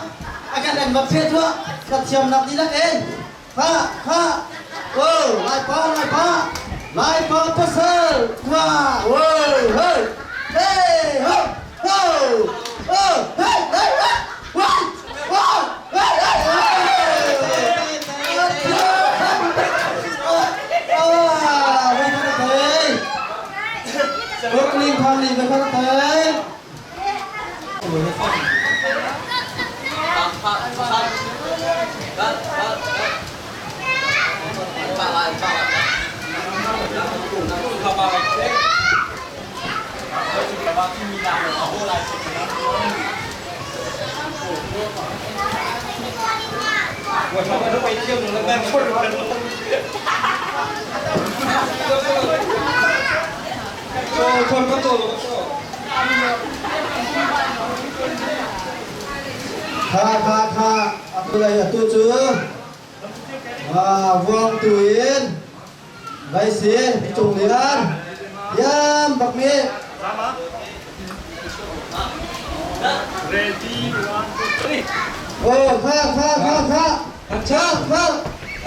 Akan dan bak phe thua. La thiam nak ni lak en. Ha ha. Wo, lai pa lai pa. Lai pa pasal. Kwa. Wo, hey. Hey, ho. Ho. Ho, hey, hey, hey. One. One. Hey, hey, hey. Ah, wait a minute. Brooklyn Family với các thế. Kha kha kha, atu lai atu chu. À, vuông tu yên. Vai xin, trung lian. Yam bak mi. Oh, kha kha kha kha. Kha kha.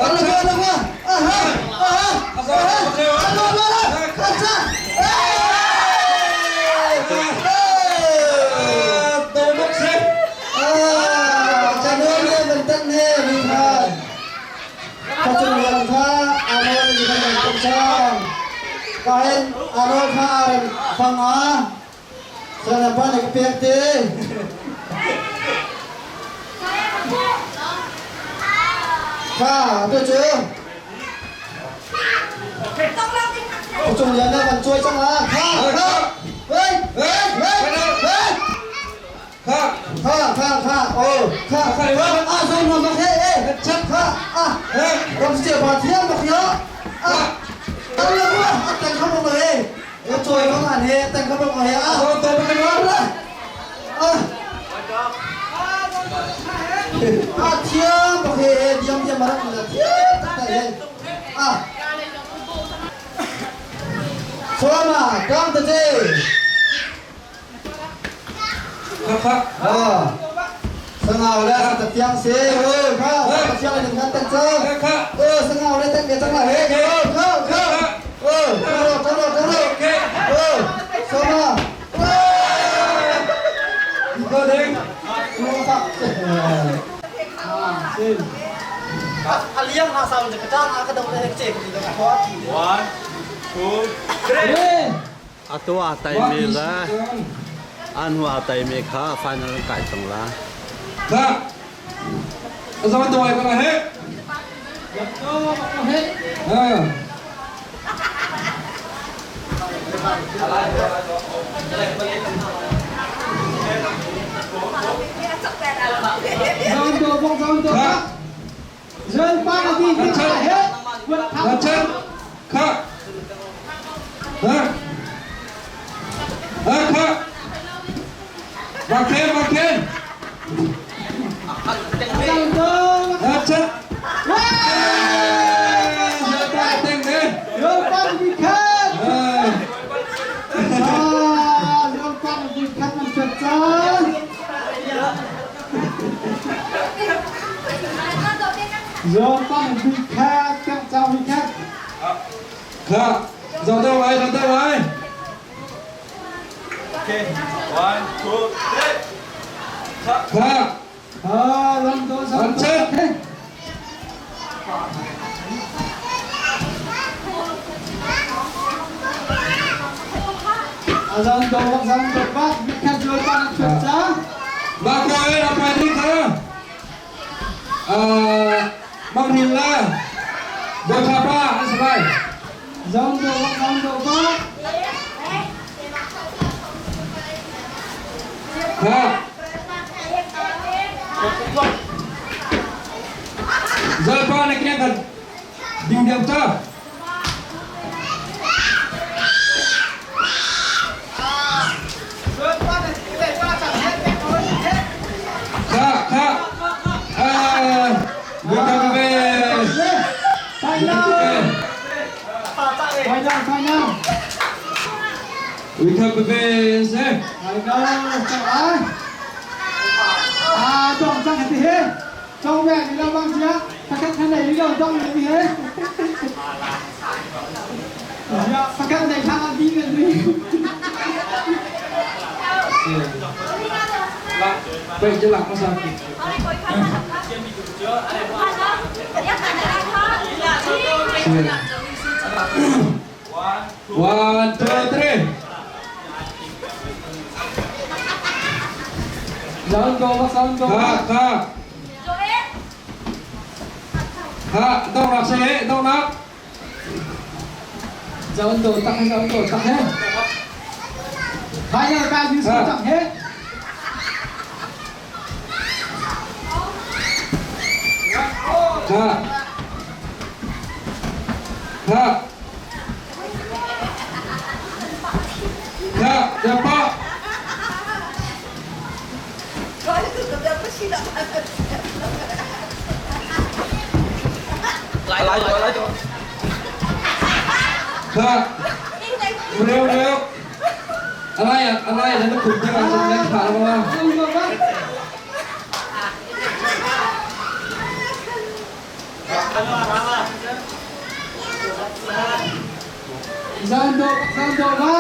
Ano ba ano ba? Aha! Aha! Aha! Ano ano ano? Kha Kain ano kha aren fanga sana pa nek pek te kha to chu Chung lian na kan chuai chang la kha kha hey hey hey hey kha kha kha kha oh kha kha a zon ma ma he eh chat kha a ram che ba thiam ma khia a tan la ma a tan kha ma he e chuai ko an he tan kha ma he a to ma ma a a thiam ma he diam diam ma rak ma thiam tak ta he a Soma kam ta che Sangau le sa tiang se ơ kha sa tiang le khan tan chơ ơ sangau le tan ke chang la he ơ kha kha ơ kha ro kha ro kha ro ơ soma Go ding. Aliang na sa ka chang ka dong le che ki dong ko 1 2 3 Atu a tai mi la an hua tai mi kha final kai tong la. Kha. Sama tuai ko he. Ha. Kha. Kha. Kha. Ha. Ha kha. Makin makin. Ha chat. Kha. Dòng tay vào, dòng tay vào. Okay. 1 2 3. Kha. Ăn chết. Ba cô ấy là phải đi kha. À, Mang Hin la. Bo Chapa, anh sẽ lại. Kha. Giờ pa này kia gần. Ding điểm cho. Kha, kha. À, welcome về. Welcome về sẽ. Vậy chứ lạc có sao kịp. One, two, three. Kha, kha. Kha, dong nak sẽ, dong nak. Kha. Kha. Kha, dapat. Kha. เร็วเร็วอะไรอ่ะอะไรอ่ะฉันจะขุดขึ้นมาฉันจะขาดแล้วมั้ง Zando, zando ba?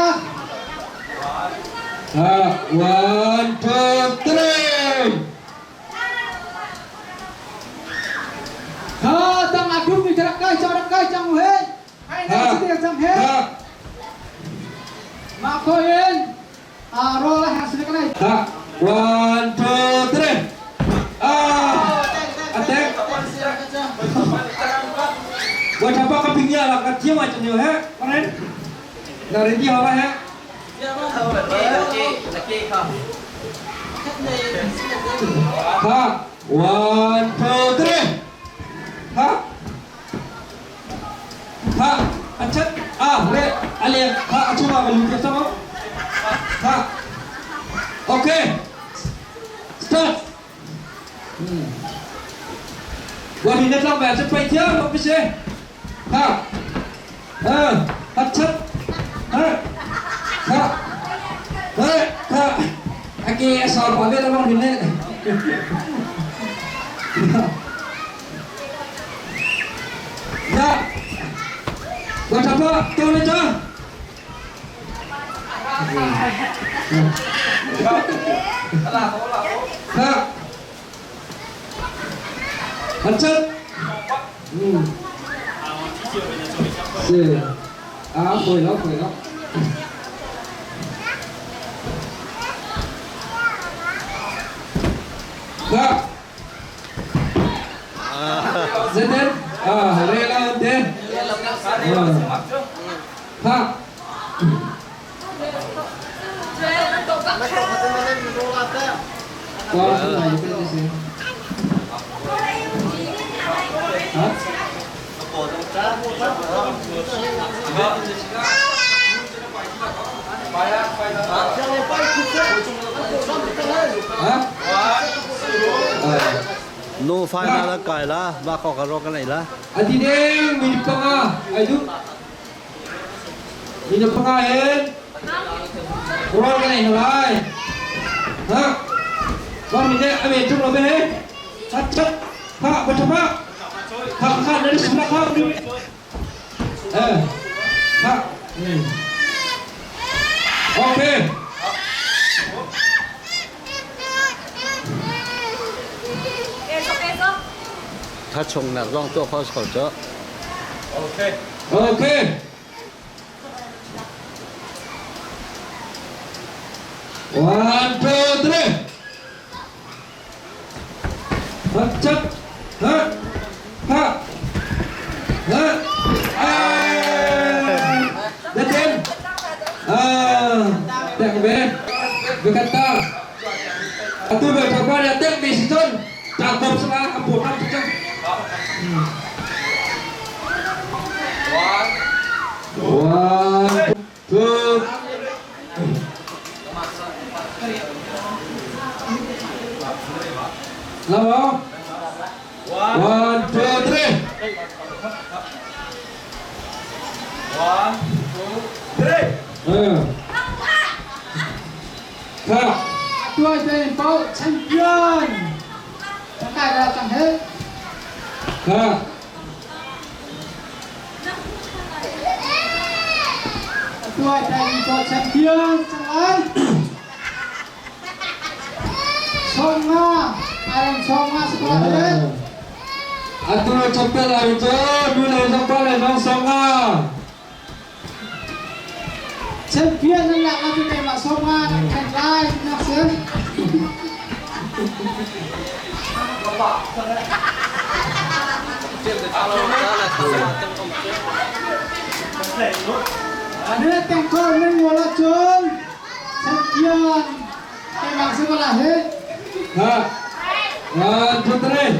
Ha, 1, 2, 3. Ha, tang adum ni jarak kai, jarak kai chang he. Ai na si dia chang he. Ma ko yen. A ro la ha si ka nai. Ha, 1, 2, 3. Ah, attack. Buat apa kepingnya lah, kecil macam ni, he? Keren. Dah ready apa, he? Ha, 1, 2, 3. Ha. Ha, achat. Ah, le, ali, ha, cuma kalau dia sama. Ha. Okay. Start. Gua đi nhất long về chân quay thiếu không biết gì. Ha. Ha, achat. Ha. Ha. Ha, ha. Aki asal pa ve long hin ne. Ya. Buat apa? Tu ni cha. Ha. Achat. 是。啊，会了会了。Ha. Zeden. Ah, rela den. Ha. Wah, sih. Ha? Ha? Nu final la kai la, ma ko ka ro ka nei la. Ati deng minit pa nga. Ay du. Minit pa nga en. Kurang ka na lai. Ha? Wa minit ame chung lo be. Chat chat. Ha, baca pa. Ha, ha, dari sebelah kau ni. Eh. Ha. Okay. 他冲那让做好口罩。 Okay. Okay. 1, 2, 3. Hacap. Ha. Ha. Ha. Ah. Datin. Ah. Tak be. Berkata. Atu berkata dia tek di situ. Cakap salah ampun cakap. 1, 2. Lama. 1, 2, 3. 1, 2, 3. Ha. Dua tên bao champion. Chẳng kai là chẳng hết. Ha. Dua tên bao champion chẳng ai. Song nga, ayang song nga sekolah hết. Atu champion lah itu, dulu champion lah nong songa. Champion nan lạc là cái mà song nga thành lai nak sih. Ini tengkor ni bola cun. Champion. Memang sekolah hết. Ha. 1, 2, 3.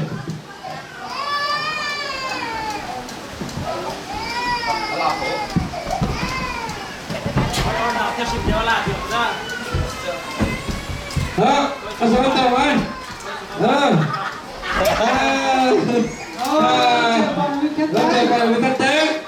Ha, asal tahu kan? Ha. Ha. Oh, Ha. Wicket take.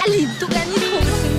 Alin tuk an i thawng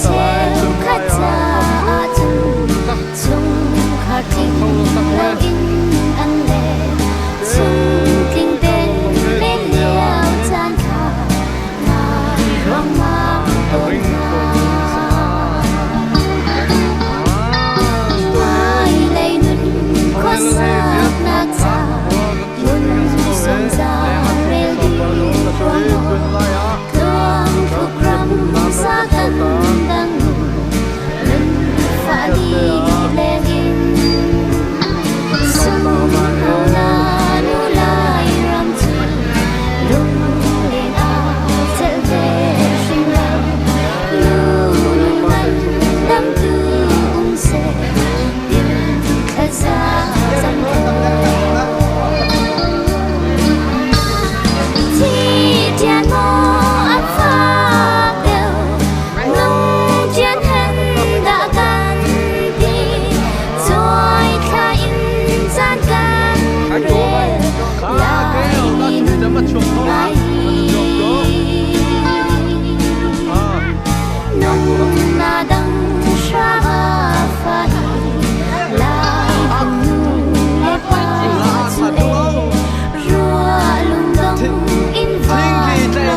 ta lai cun lai ah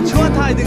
tho tak le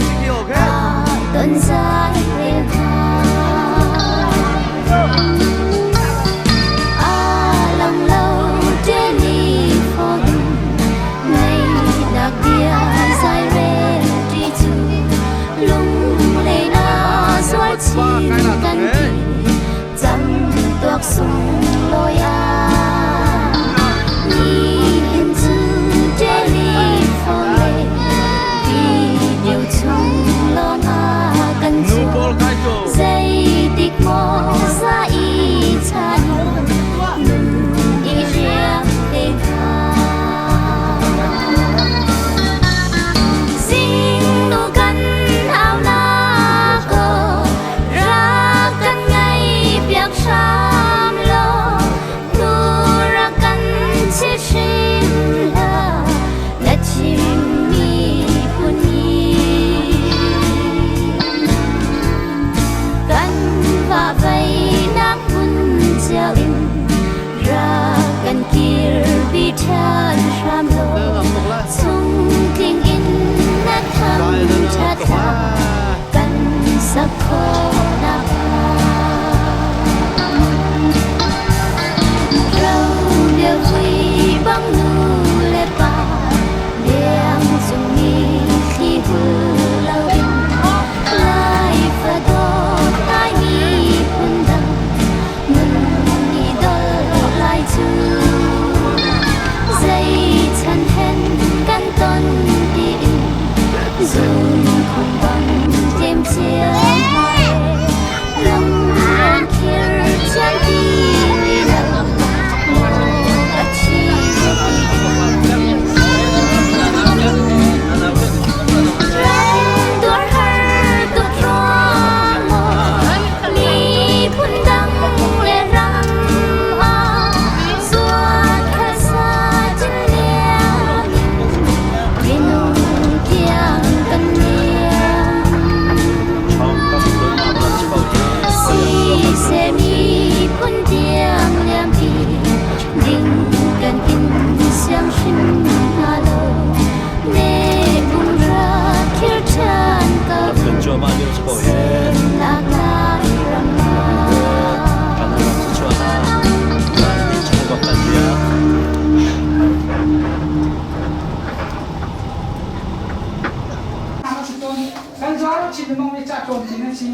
A ring ko mi si Kan zuar chin lemang mi ca tlawm chin an si.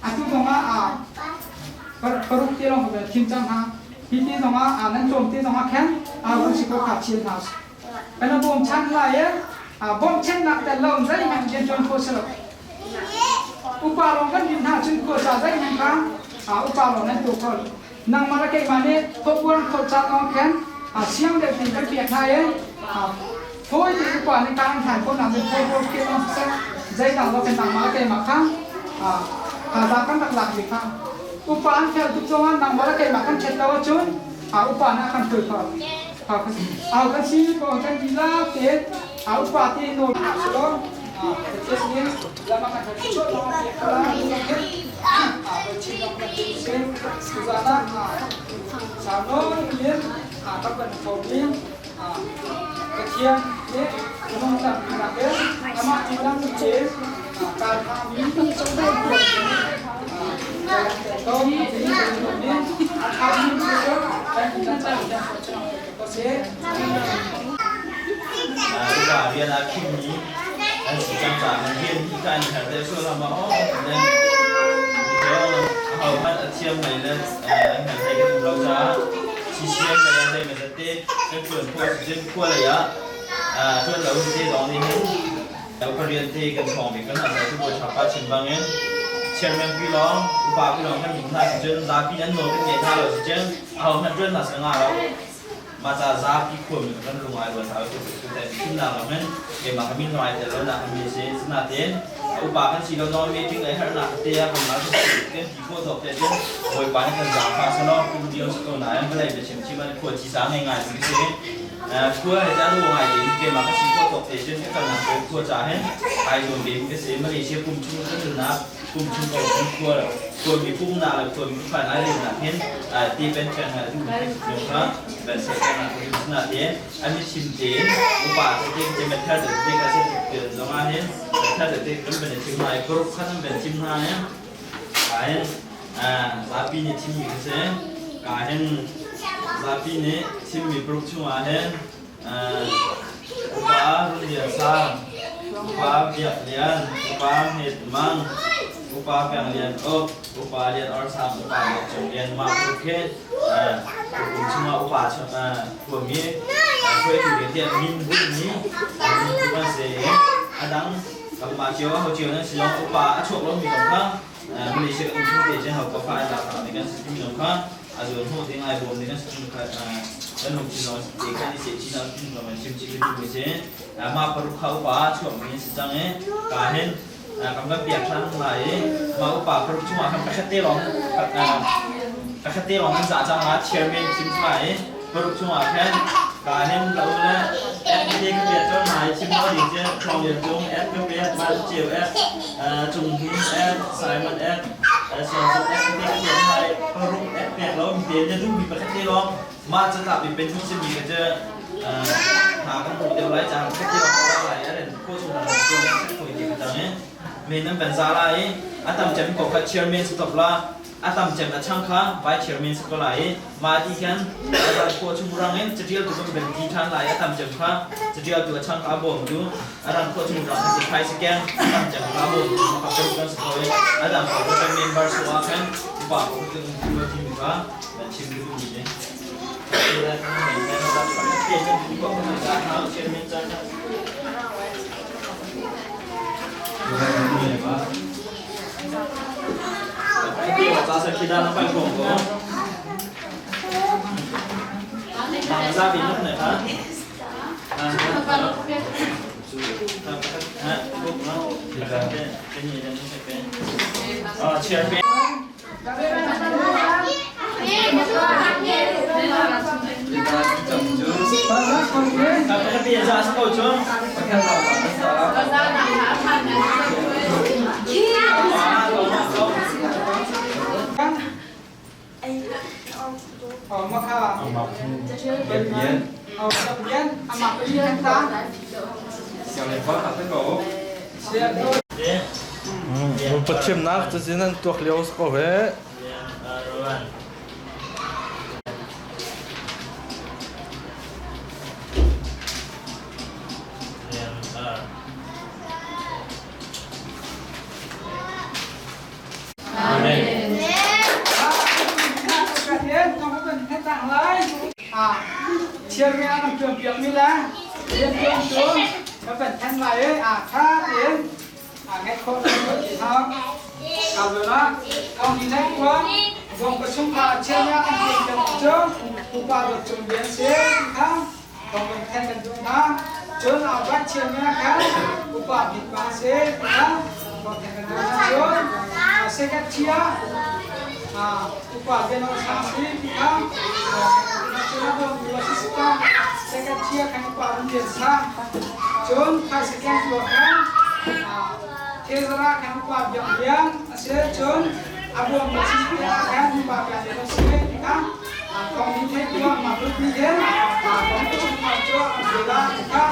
Atu zong ah paruk te lawng ka thim cang hna. Hi ti zong ah nan tlawm te zong ah khan run si ko kha chian hna. Kan bawm chan lai e bawmchannak tel lo zeihmanh rian ṭuan khawh si lo. Upa lawng kan din hna cun khuaca zeihmanh kha upa lawng nan tuah kho. Nangmah le keimah nih khuapuan khuaca lawng khan siang deuh tein kan pek hna i fawi tein upa nih kaan hlan khawhnak ding khuapuan ke lawng siseh zeidang lo kan nangmah le keimah kha thazaang kan rak lak mi kha upa an fel tuk zongah nangmah le keimah kan ṭhet lo ahcun upa nih a kan hruai kho. Au kan si ko kan dihlak tein a upa te nawl si lo. Sau nawn in ka kan khomi Pathian nih minung tampi nakin amah lam in kaan thahmi Upa rian ah khimmi an si cang caah rian hi ka an herh deuh sual hlah maw? Ahohmanh a thiam lei le an herh hlei kan um lo caah CCM lei ah zeimawzat te kan ṭuan khawh ahcun khua lei ah ṭuan lo te zong nih hin upa rian te kan hrawng bik kan hna cu Bawi Ṭha Pa chim bangin chairman pi lawng upa pi lawng kan hmuh hna sicun zapi nan nawl kan ngeih hna lo sicun ahohmanh ṭuan hna seh nga lo. Mah ca zapi khuami kan lung ai rual hna thimnak lam hin keimah ka min ai tel lo nak mi si. Sinain upa kan si lo zong meeting le herhnak te ah kan kan ti khawh tawk te cun Bawipa nih kan zaangfah selaw kum dio si ko nain vawlei biachim chim an khua ci sa ngei ngai mi si. Khua he ca lu ngai in keimah ka si khawh tawk te cun ka kalnak ko khua ca hin ai zuam ve mi ka si. Malaysia kum chung kan nunnak kum chung ko khua khuami pumnak le khuami khuan ai lennak hin ti pen pen ha du yung kha ben se kan na ku na te an ni chim te upa te te te met thar te te ka se te zong ah hin thar te te kan ben chim lai group khan an ben chim hna ne ka hin zapi ni chim mi ka se ka hin zapi ni chim mi group chung ah hin Upa Run Lian Sang, Upa Biak Lian, Upa Hmet Mang, Upa Peng Lian Uk, Upa Lian Or Sang, Upa Biak Cung Lian mah tu khi kum chungah upa khuami hruaitu ding tiah min bunhmi min tu kan si i a dang kanmah cio ho cio nan si zong upa a chuak lomi zong kha Malaysia kan um chung te cun ho fa an lak ding kan si timi zong kha a zuan hnawh ding ai bawm ding kan kan lungthin lawng te kan i seh chin ah tin lawng chim chih kan duh si mah paruk kha upa chuak mi si cang i ka hin kan van piak than lai i mah upa paruk chungah khan pakhat te lawng pakhat te lawng nan za cang la chairman chim thla i paruk chungah khan ka hin lo le FPT ka piat con lai chim lo ding cu Thawng Lian Cung F ka piat Van Ceu F Cung Hnin F Simon F Pek lo mi te na duh mi pakhat te lawng mah catlap in pen si mi ka cu hna kan hmuh deuh lai cang pakhat te lawng lai a ren kho chung na ko na set ko ti ka cang i men nan ban za lai i a tam cem ko kha chairman si top la a tam cem a chang kha vice chairman si ko lai i mah ti khan khua chung rang in catial tu kan ben ti than lai a tam cem kha catial tu a chang kha bawm tu a rang khua chung rang si khai si keng tam cem kha bawm tu ma ka kan si ko a dang ko kan member su ah khan upa ko kan tu ti mi kha kan chim du mi ne Pathiamnak cazin an tuak lio si ko he. Chairman an tuan piak mi le rian tuan cu ka van than lai i a tha tein a ngeih khawh lo ti hna ka zona kong ni nei kwa bong ka chung kha chairman an tuan piak cu upa dot cung bian se kha kong van than kan duh hna cun a van chairman kha upa bik pa se kha kong than kan duh hna cun secretary upa bian sang si kha Secretary kan upa an lian sa cun phaisa keng tua khan thezara kan upa biak lian a si cun a buam na si khan upa biak lian a si kha. Kong hi theih tuah ma pi yen kong chung ma chu la ka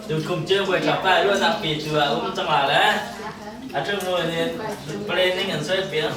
Tukum cu voi tlak ruahnak pi cu a um cang la le a ṭum nu nih planning an suai piak.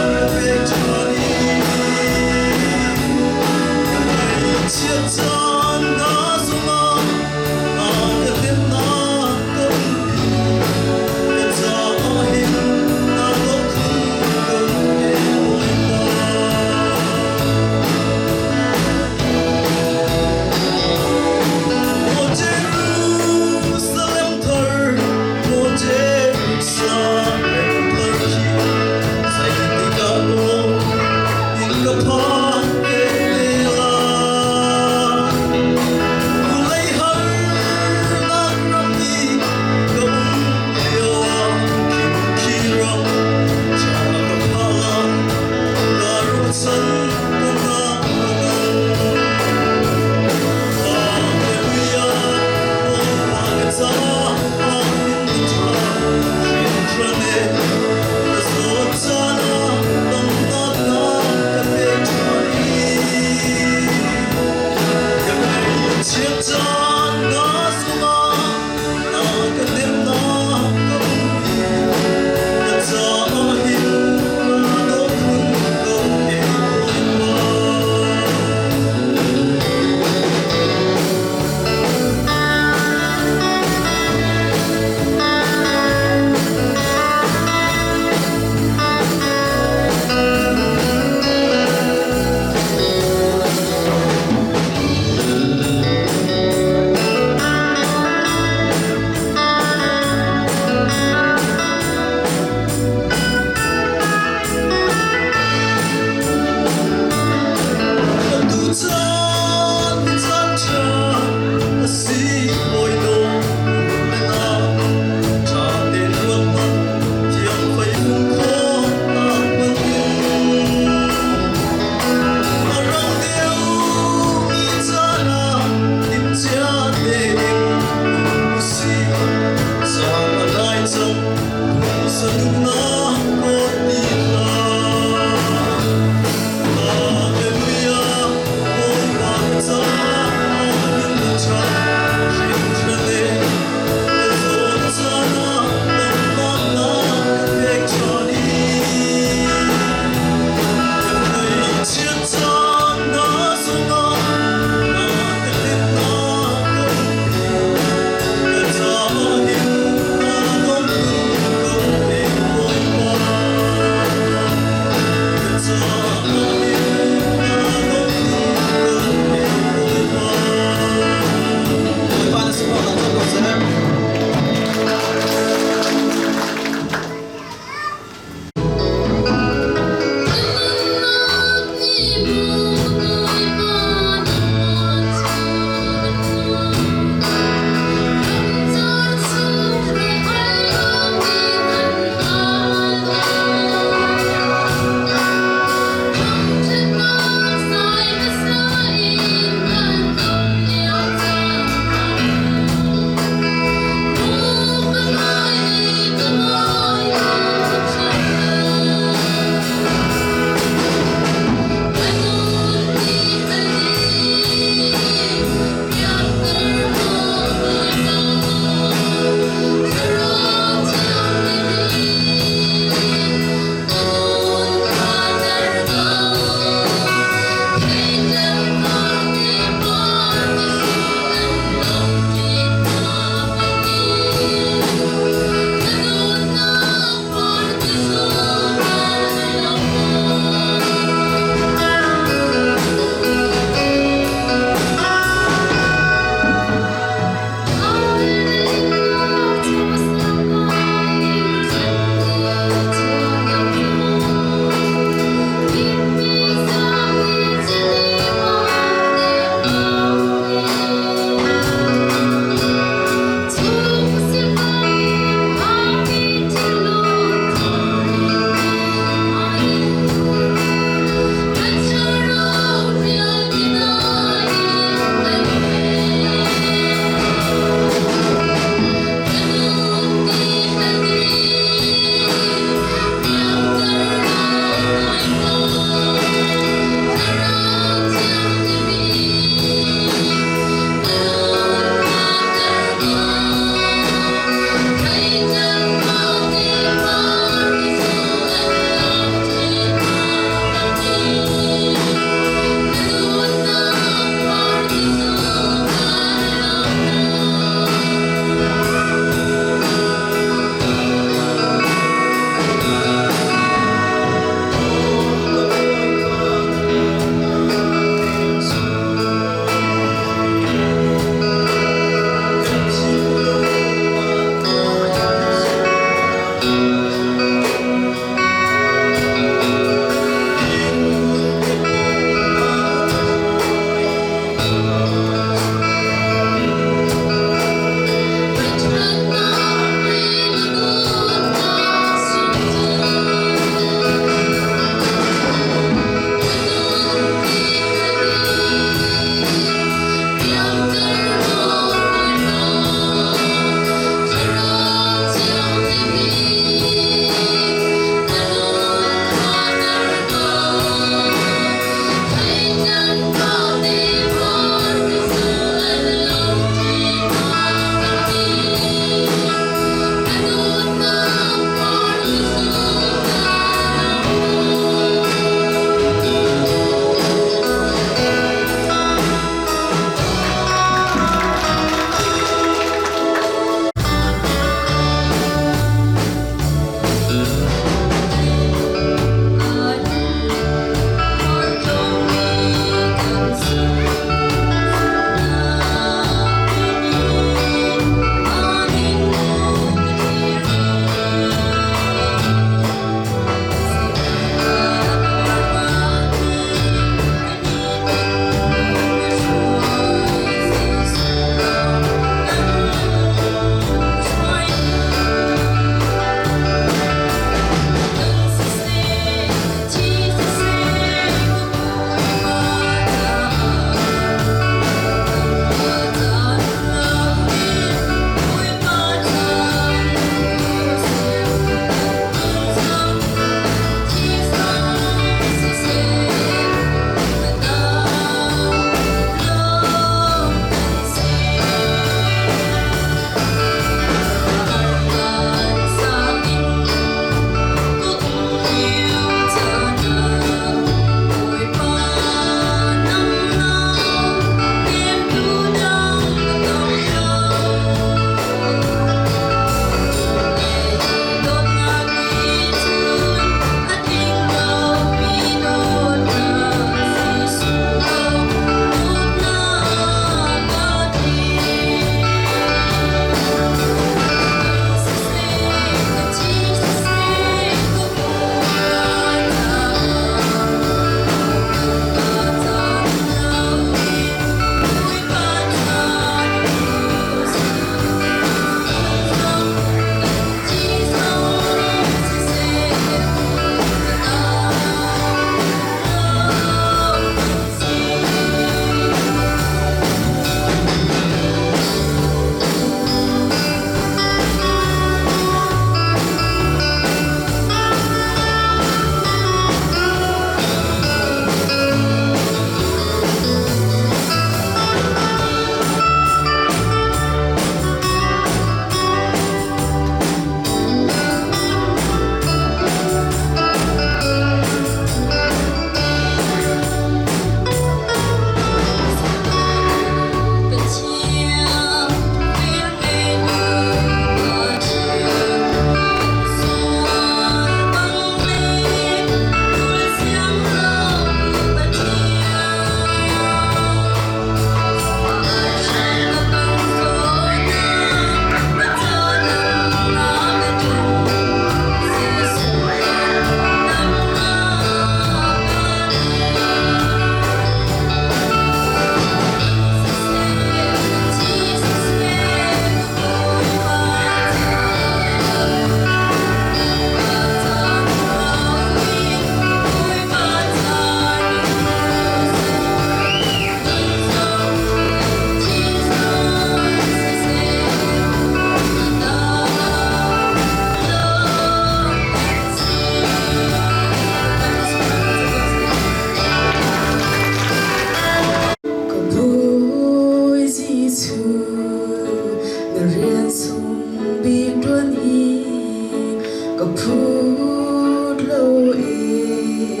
Ka phut lo ee,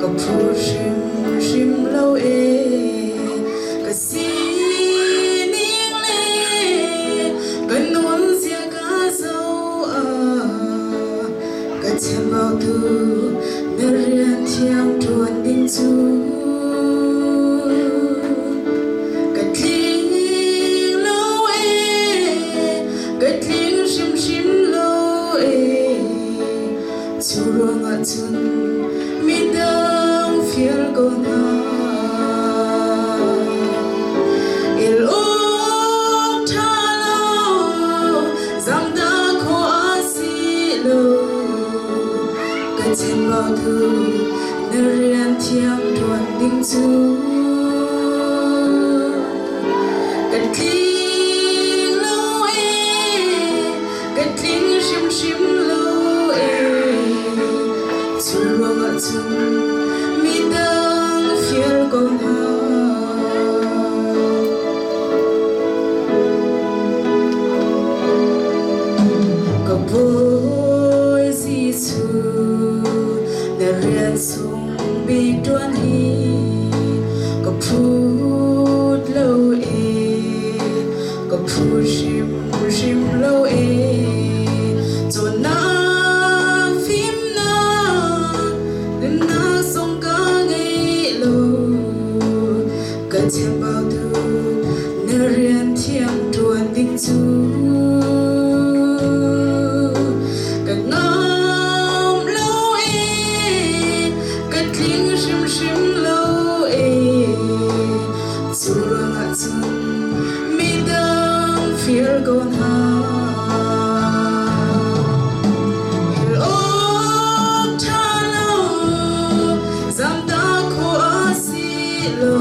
ka phut hrimhrim lo ee. Ka sining le ka nunzia ka zoh ah ka chambautu na rian thiang ṭuan ding cu ka tling lo ee, ka tling hrimhrim lo ee. Cu ruangah cun midang fial ko hna. El awk ṭha lo, zamdah khawh a si lo. Ka chambautu na rian thiang ṭuan ding cu ka tling lo ee, ka tling hrimhrim lo ee. Cu ruangah cun midang fial ko hna. Ka Bawi Jesuh, na rian sung bik ṭuan hi ka phut lo ee, ka phut hrimhrim lo ee. Cawnnak fimnak nunnak zong ka ngei lo. Ka chambautu na rian thiang ṭuan ding cu ka ngam lo ee, ka tling hrimhrim lo ee. Cu ruangah cun midang fial ko hna. El awk ṭha lo, zamtak khawh a si lo.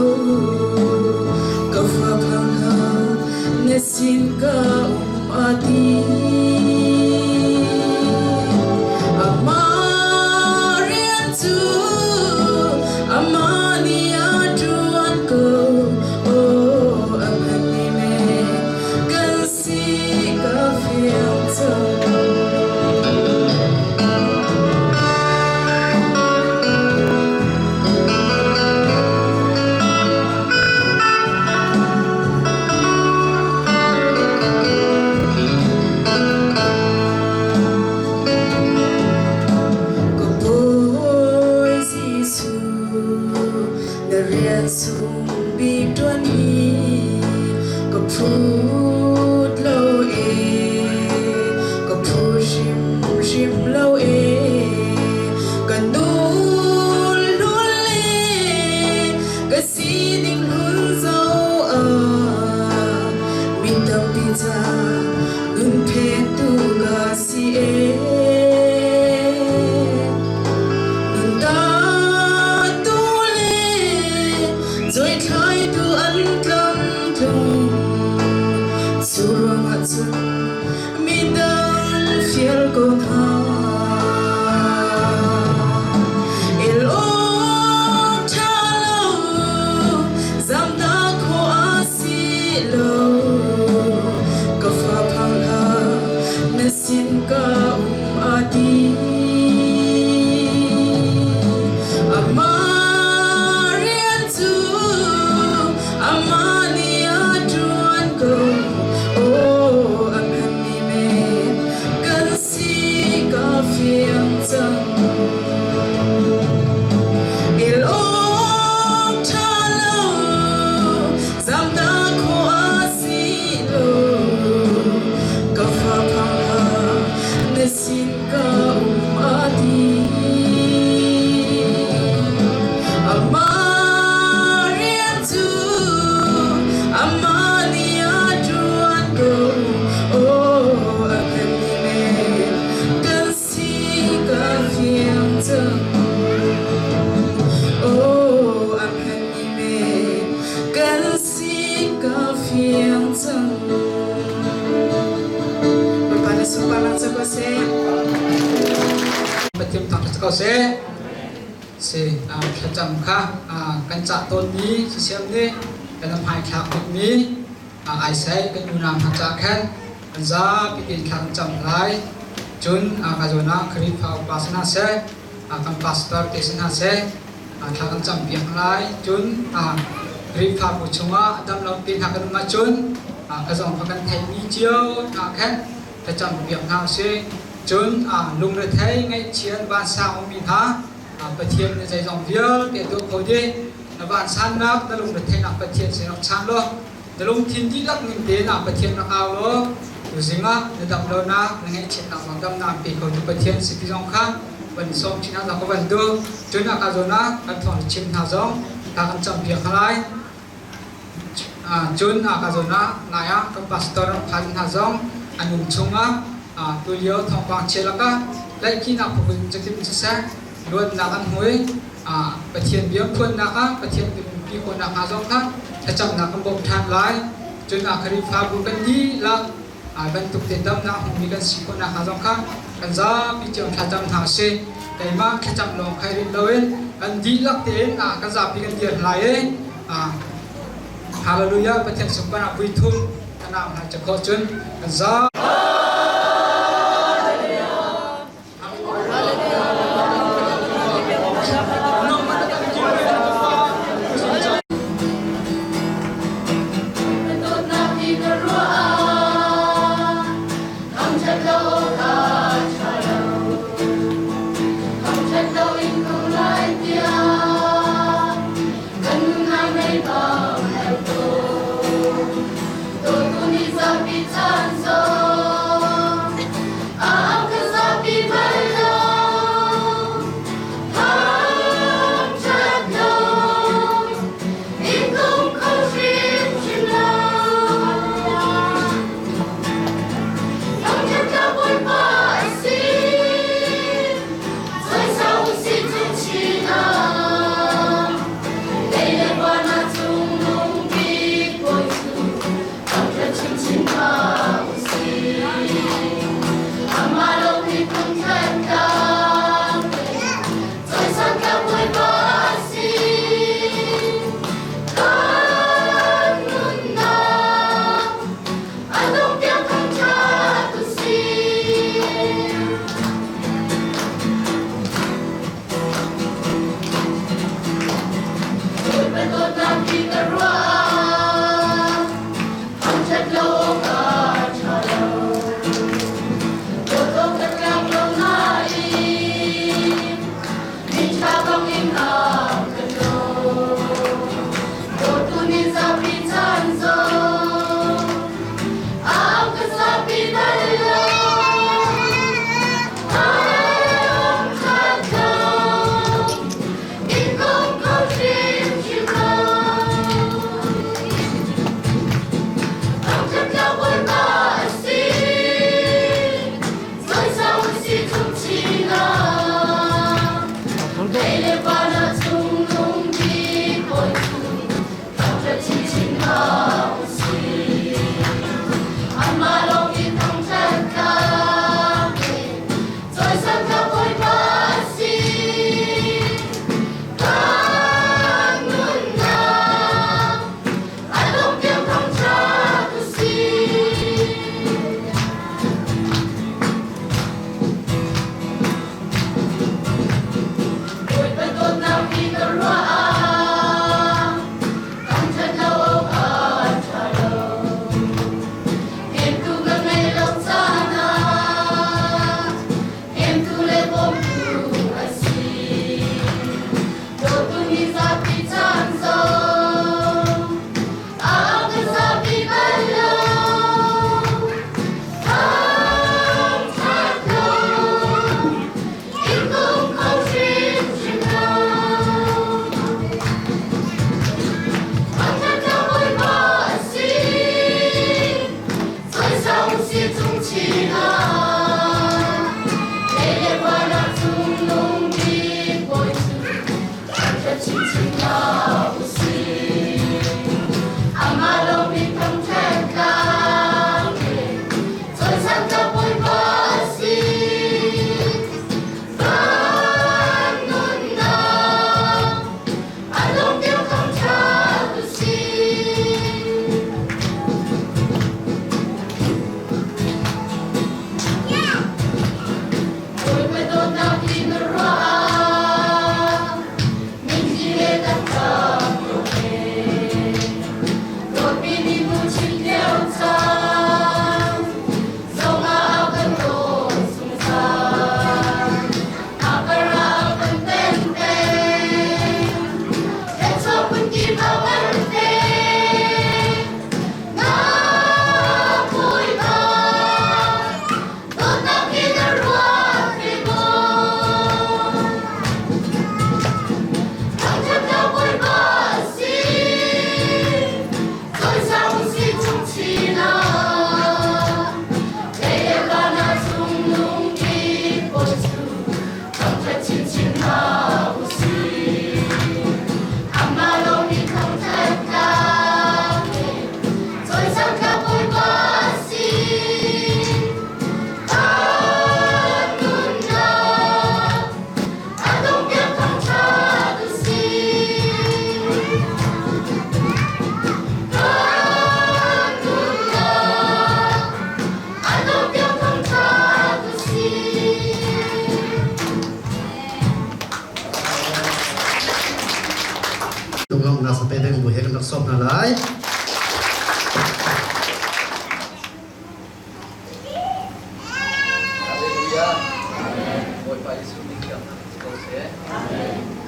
Ka fa phang hlah, na sin ka um a ti. Amah rian cu amah nih a ṭuan ko. Aw, a hmanmi men kan si ka fiang cang. Ka Bawi Jesuh, na rian sung bik ṭuan hi ka phut lo ee, ka phut hrimhrim lo ee. Ka nul lul ee, ka sining hun zoh ah mi tampi ca nun pektu ka si ee. Nun ta tu le joithlaitu an tlamtlung. Cu ruangah cun midang fial ko hna. El awk ṭha lo, zamtak khawh a si lo. Ka fa phang hlah, na sin ka um a ti. Amah rian cu amah nih a ṭuan ko. Aw, a hmanmi men kan si ka fiang cang. El awk ṭha lo, zamnak khawh a si lo. Ka fa phang hlah, na sin ka um a ti. Amah rian cu amah nih a ṭuan ko. Aw, a hmanmi men kan si ka fiang cang. Aw, a hmanmi men kan si ka fiang cang. Bawipa na sunparnak cu ko seh. Pathian thangṭhat ko seh. Si thlacam kha kan cah tawnmi sisiam nih kan hmaithlak bikmi ai sai kan unau hna cah khan kan zapi tein thla kan cam lai. Cun ka zawn ah Khrihfa upa si hna seh, kan pastor te si hna seh, thla kan campiak lai. Cun Khrihfabu chungah dam lo te hna kan um ahcun ka zong kha kan theihmi cio hna khan thlacam piak hna usih. Cun lungrethei ngaihchiat vansang ummi hna Pathian nih zeizong vialte tuah kho dih. Na vansannak, na lungretheihnak Pathian sin rak chan law, na lungthin dihlak ning tein Pathian rak au law, tuzing ah na dam lonak, na ngaihchiatnak zong damnak an pe khotu Pathian si ti zong kha van sawm chin hna zong ka van duh. Cun a ka zawn ah kan thawng chim hna zong hla kan campiak hna lai. Cun a ka zawn ah nai ah kan pastor phan hna zong an um chungah tulio thawngpang chia lakah tlaihkhihnak phun zakip in siseh luatnak an hmu i Pathian bia phuannak ah Pathian pi khawhnak hnga zong kha thlacamnak kan bawmh ṭhan lai. Cun a Khrihfabu kan dihlak bantuk te damnak hmumi kan si khawhnak hnga zong kha kan zapi cio thlacam hna usih. Keimah thlacam lawng khai rih loin kan dihlak tein kan zapi kan dir lai i Hallelujah Pathian sunparnak puithum kan au hna khawh cun kan za rak sawm hna lai. Hallelujah. Bawipa Jesuh min thiang si ko seh.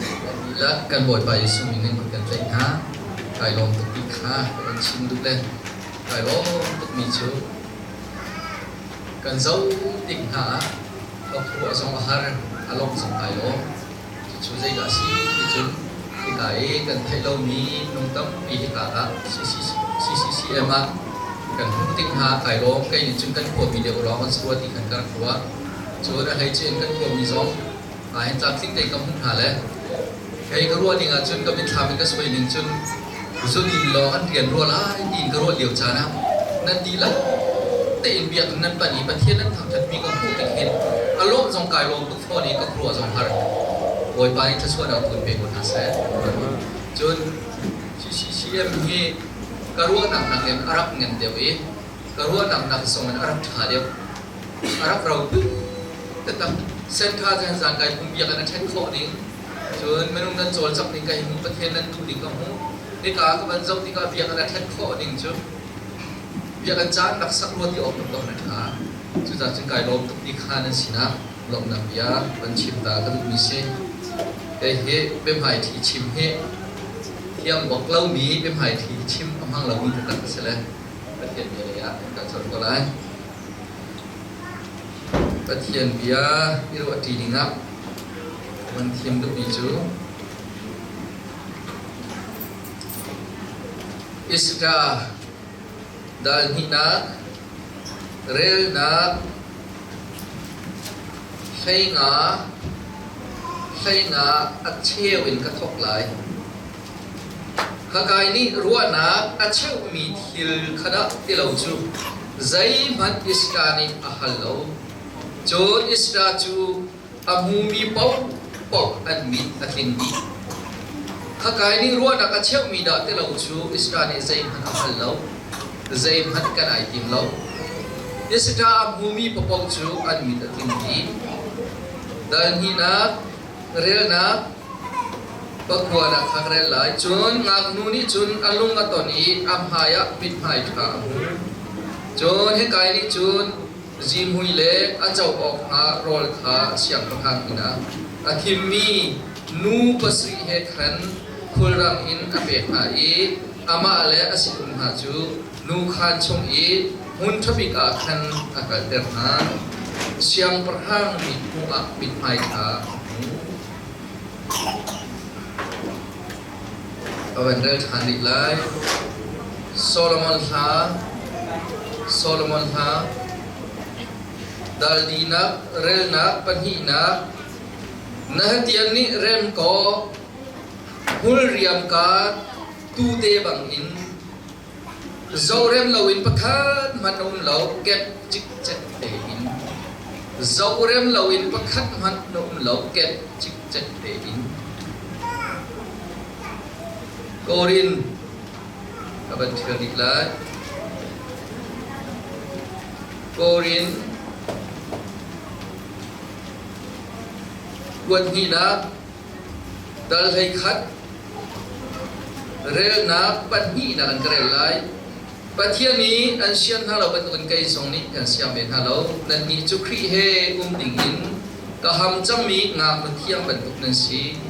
Kan dihlak kan Bawipa Jesuh min in kan tlaih hna. Kai lawm tuk ti kha kan chim duh le kai lawm tuk mi cu kan zoh tik hna ah ka khua zong a har a lawng zong kai lawm. Cucu zeidah a si ti cun hika i kan theih lomi minung tampi hika ah CCCM ah kan hmuh tik hna kai lawm. Kei nih cun kan khuami deuh lawng an si rua ti khan ka rak ruah. Cun a hleice in kan khuami zong hin tlamtling tein ka hmuh hna le kei ka ruah ning ahcun ka mitthlam in ka suai ning cun zudin lawng an rian rua lai tiin ka ruah lio caan ah nan dihlak tein biakinn nan panh i Pathian nan thangṭhatmi ka hmuh tik hin a lawm zong kai lawm tuk fawn i ka khuaruah zong har. Bawipa nih thluachuahnak tu in pe ko hna seh. Cun CCCM hi ka ruahnak nakin a rak ngan deuh i ka ruahnak nak zong in a rak ṭha deuh. A rak ro taktak. Sentha zan zan kai pum biakinn a ṭhen khawh ding. Cun minung nan cawlcangh ning ka hi hmuh, Pathian nan duh ning ka hmuh. Hika ka van zoh tikah biakinn a ṭhen khawh ding cu biakinn caan rak sak rua ti awk tuk dawh na ṭha. Cucaah cun kai lawm tuk ti kha nan sinah lawmhnak bia van chim ta ka duhmi si. Kei hi biahmaiṭhi chim hi thiam bak lomi biahmaiṭhi chim a hmang lomi taktak ka si le Pathian bia lei ah kan kal colh ko lai. Pathian bia i ruahṭi dingah van thiam duhmi cu Isra dal hnihnak relnak 15 15 a cheu in ka thawk lai. Hakai nih ruahnak a cheuhmi thil kha dah ti lo cu zeihmanh Isra nih a hal lo. Cun Isra cu a hmumi paohpaoh an mit a tling dih. Hakai nih ruahnak a cheuhmi dah ti lo cu Isra nih zeihmanh a hal lo, zeihmanh kan ai tim lo. Isra a hmumi paohpaoh cu an mit a tling dih. Dal hnihnak, relnak, pakua na khak rel lai. Cun ngaknu nih cun a lung a ton i a hmaiah mithmai ṭha a hmu. Cun hikai nih cun zihmui le a co awk hnga rawl kha siangpahrang inn ah a thimmi nu pasarih he khan khulrang in a pek hna i amah le a sinum hna cu nu khaan chung i hmun ṭha bik ah khan a kalter hna. Siangpahrang mithmuh ah mithmai ṭha a hmu. A van rel ṭhan rih lai. Solomon hla, Solomon hla, dal dinak, relnak, pahnihnak, na hatian nih rem kaw, hmul riam ka tute bangin Zohrem loin pakhat hmanh a um lo, kep cikcek tein. Zohrem loin pakhat hmanh na um lo, kep cikcek tein. Korin ka van ṭhial rih lai. Korin kuat hnihnak dal 11 Relnak pahnihnak an ka rel lai. Pathian nih an sian hna lo bantukin kei zong nih kan siang ve hna lo. Nannih cu Khrih he um dingin ka ham cangmi ngaknu thiang bantuk nan si.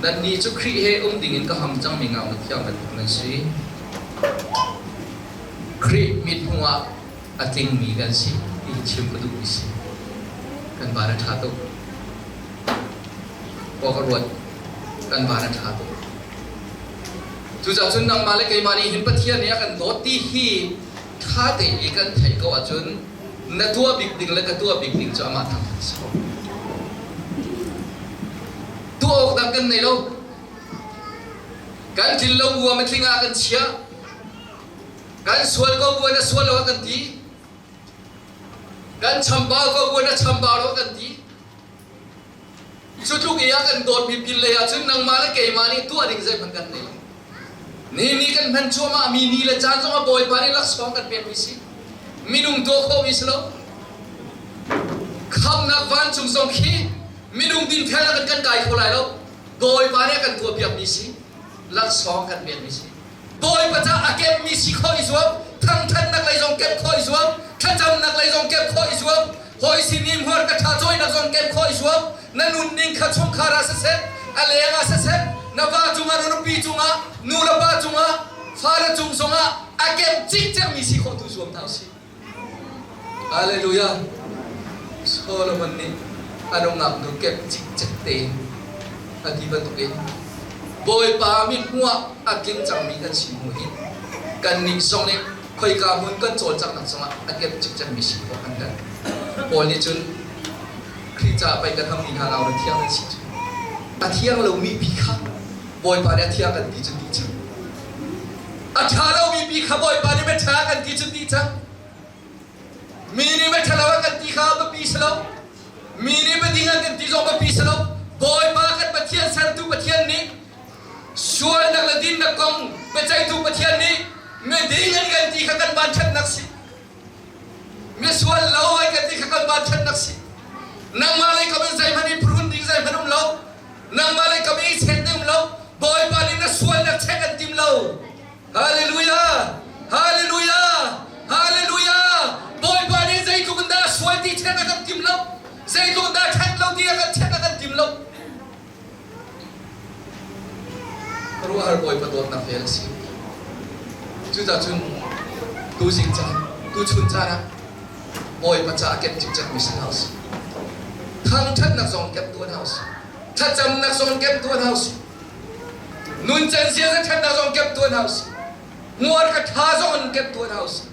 Nannih cu Khrih he um dingin ka ham cangmi ngaknu thiang bantuk nan si. Khrih mithmuh ah a tlingmi kan si ti hi chim ka duhmi si. Kan van a ṭha tuk. Khua ka ruat. Kan van a ṭha tuk. Cucaah cun nangmah le keimah nih hin Pathian nih a kan dawt ti hi ṭha tein i kan theih ko ahcun na tuah bik ding le ka tuah bik ding cu amah thangṭhat a si ko. Tuah awk dang kan nei lo. Kan tlin lo bu ah mitling ah kan chiah. Kan sual ko bu ah na sual lo a kan ti. Kan chambau ko bu ah na chambau lo a kan ti. Cu tluk i a kan dawtmi pinlei ah cun nangmah le keimah nih tuah ding zeihmanh kan nei lo. Ni ni kan hman cuahmah mi ni le caan zong ah Bawipa nih laksawng kan pekmi si. Minung tuah khawhmi si lo. Khamnak vancung zong khi minung dinfel ah kan kai kho lai lo. Bawipa nih a kan tuahpiakmi si. Laksawng kan pekmi si. Bawipa ca a kemmi si khawh i zuam, thangthatnak lei zong kemh khawh i zuam, thlacamnak lei zong kemh khawh i zuam, hawi sin i hmuar ka ṭha cawinak zong kemh khawh i zuam, na nunning kha chungkhar ah siseh, a leng ah siseh, na va cungah, na nupi cungah, nu le pa cungah, fale cung zongah a kemh cikcekmi si khawh tu zuam hna usih. Hallelujah! Solomon nih a nungak nu kep cikcek tein a ti bantukin Bawipa mithmuh ah a tling cangmi kan si hnu hin kannih zong nih khoika hmun kan cawlcanghnak zongah a kep cikcekmi si khawh kan herh. Paul nih cun Khrih caah pei kan hammi hna nau le thiang nan si cu. A thiang lomi pi kha Bawipa nih a thiang kan ti cu ti cang. A ṭha lomi pi kha Bawipa nih miṭha kan ti cu ti cang. Mi nih miṭha lo an kan ti kha biapi si lo. Mi nih miding an kan ti zong biapi si lo. Bawipa kan Pathian sertu Pathian nih sualnak le dinnak kong biaceihtu Pathian nih miding an kan ti kha kan vanṭhatnak si. Misual lo ai kan ti kha kan vanṭhatnak si. Nangmah lei kam in zeihmanh i phurun ding zeihmanh um lo. Nangmah lei kam i check ding um lo. Bawipa nih na sualnak check an tim lo. Hallelujah! Hallelujah! Hallelujah! Bawipa nih zeitluk in dah sual ti check a kan tim lo. Zeitluk in dah ṭhat lo ti a kan check a kan tim lo. Khuaruahhar Bawipa dawtnak vel a si. Cucaah cun tuzing caan, tuchun caan ah Bawipa caah kep cikcekmi si hna usih. Thangṭhatnak zong kep tuah hna usih. Thlacamnak zong kep tuah hna usih. Nuncan ziaza ṭhatnak zong kep tuah hna usih. Hmuar ka ṭha zong in kep tuah hna usih.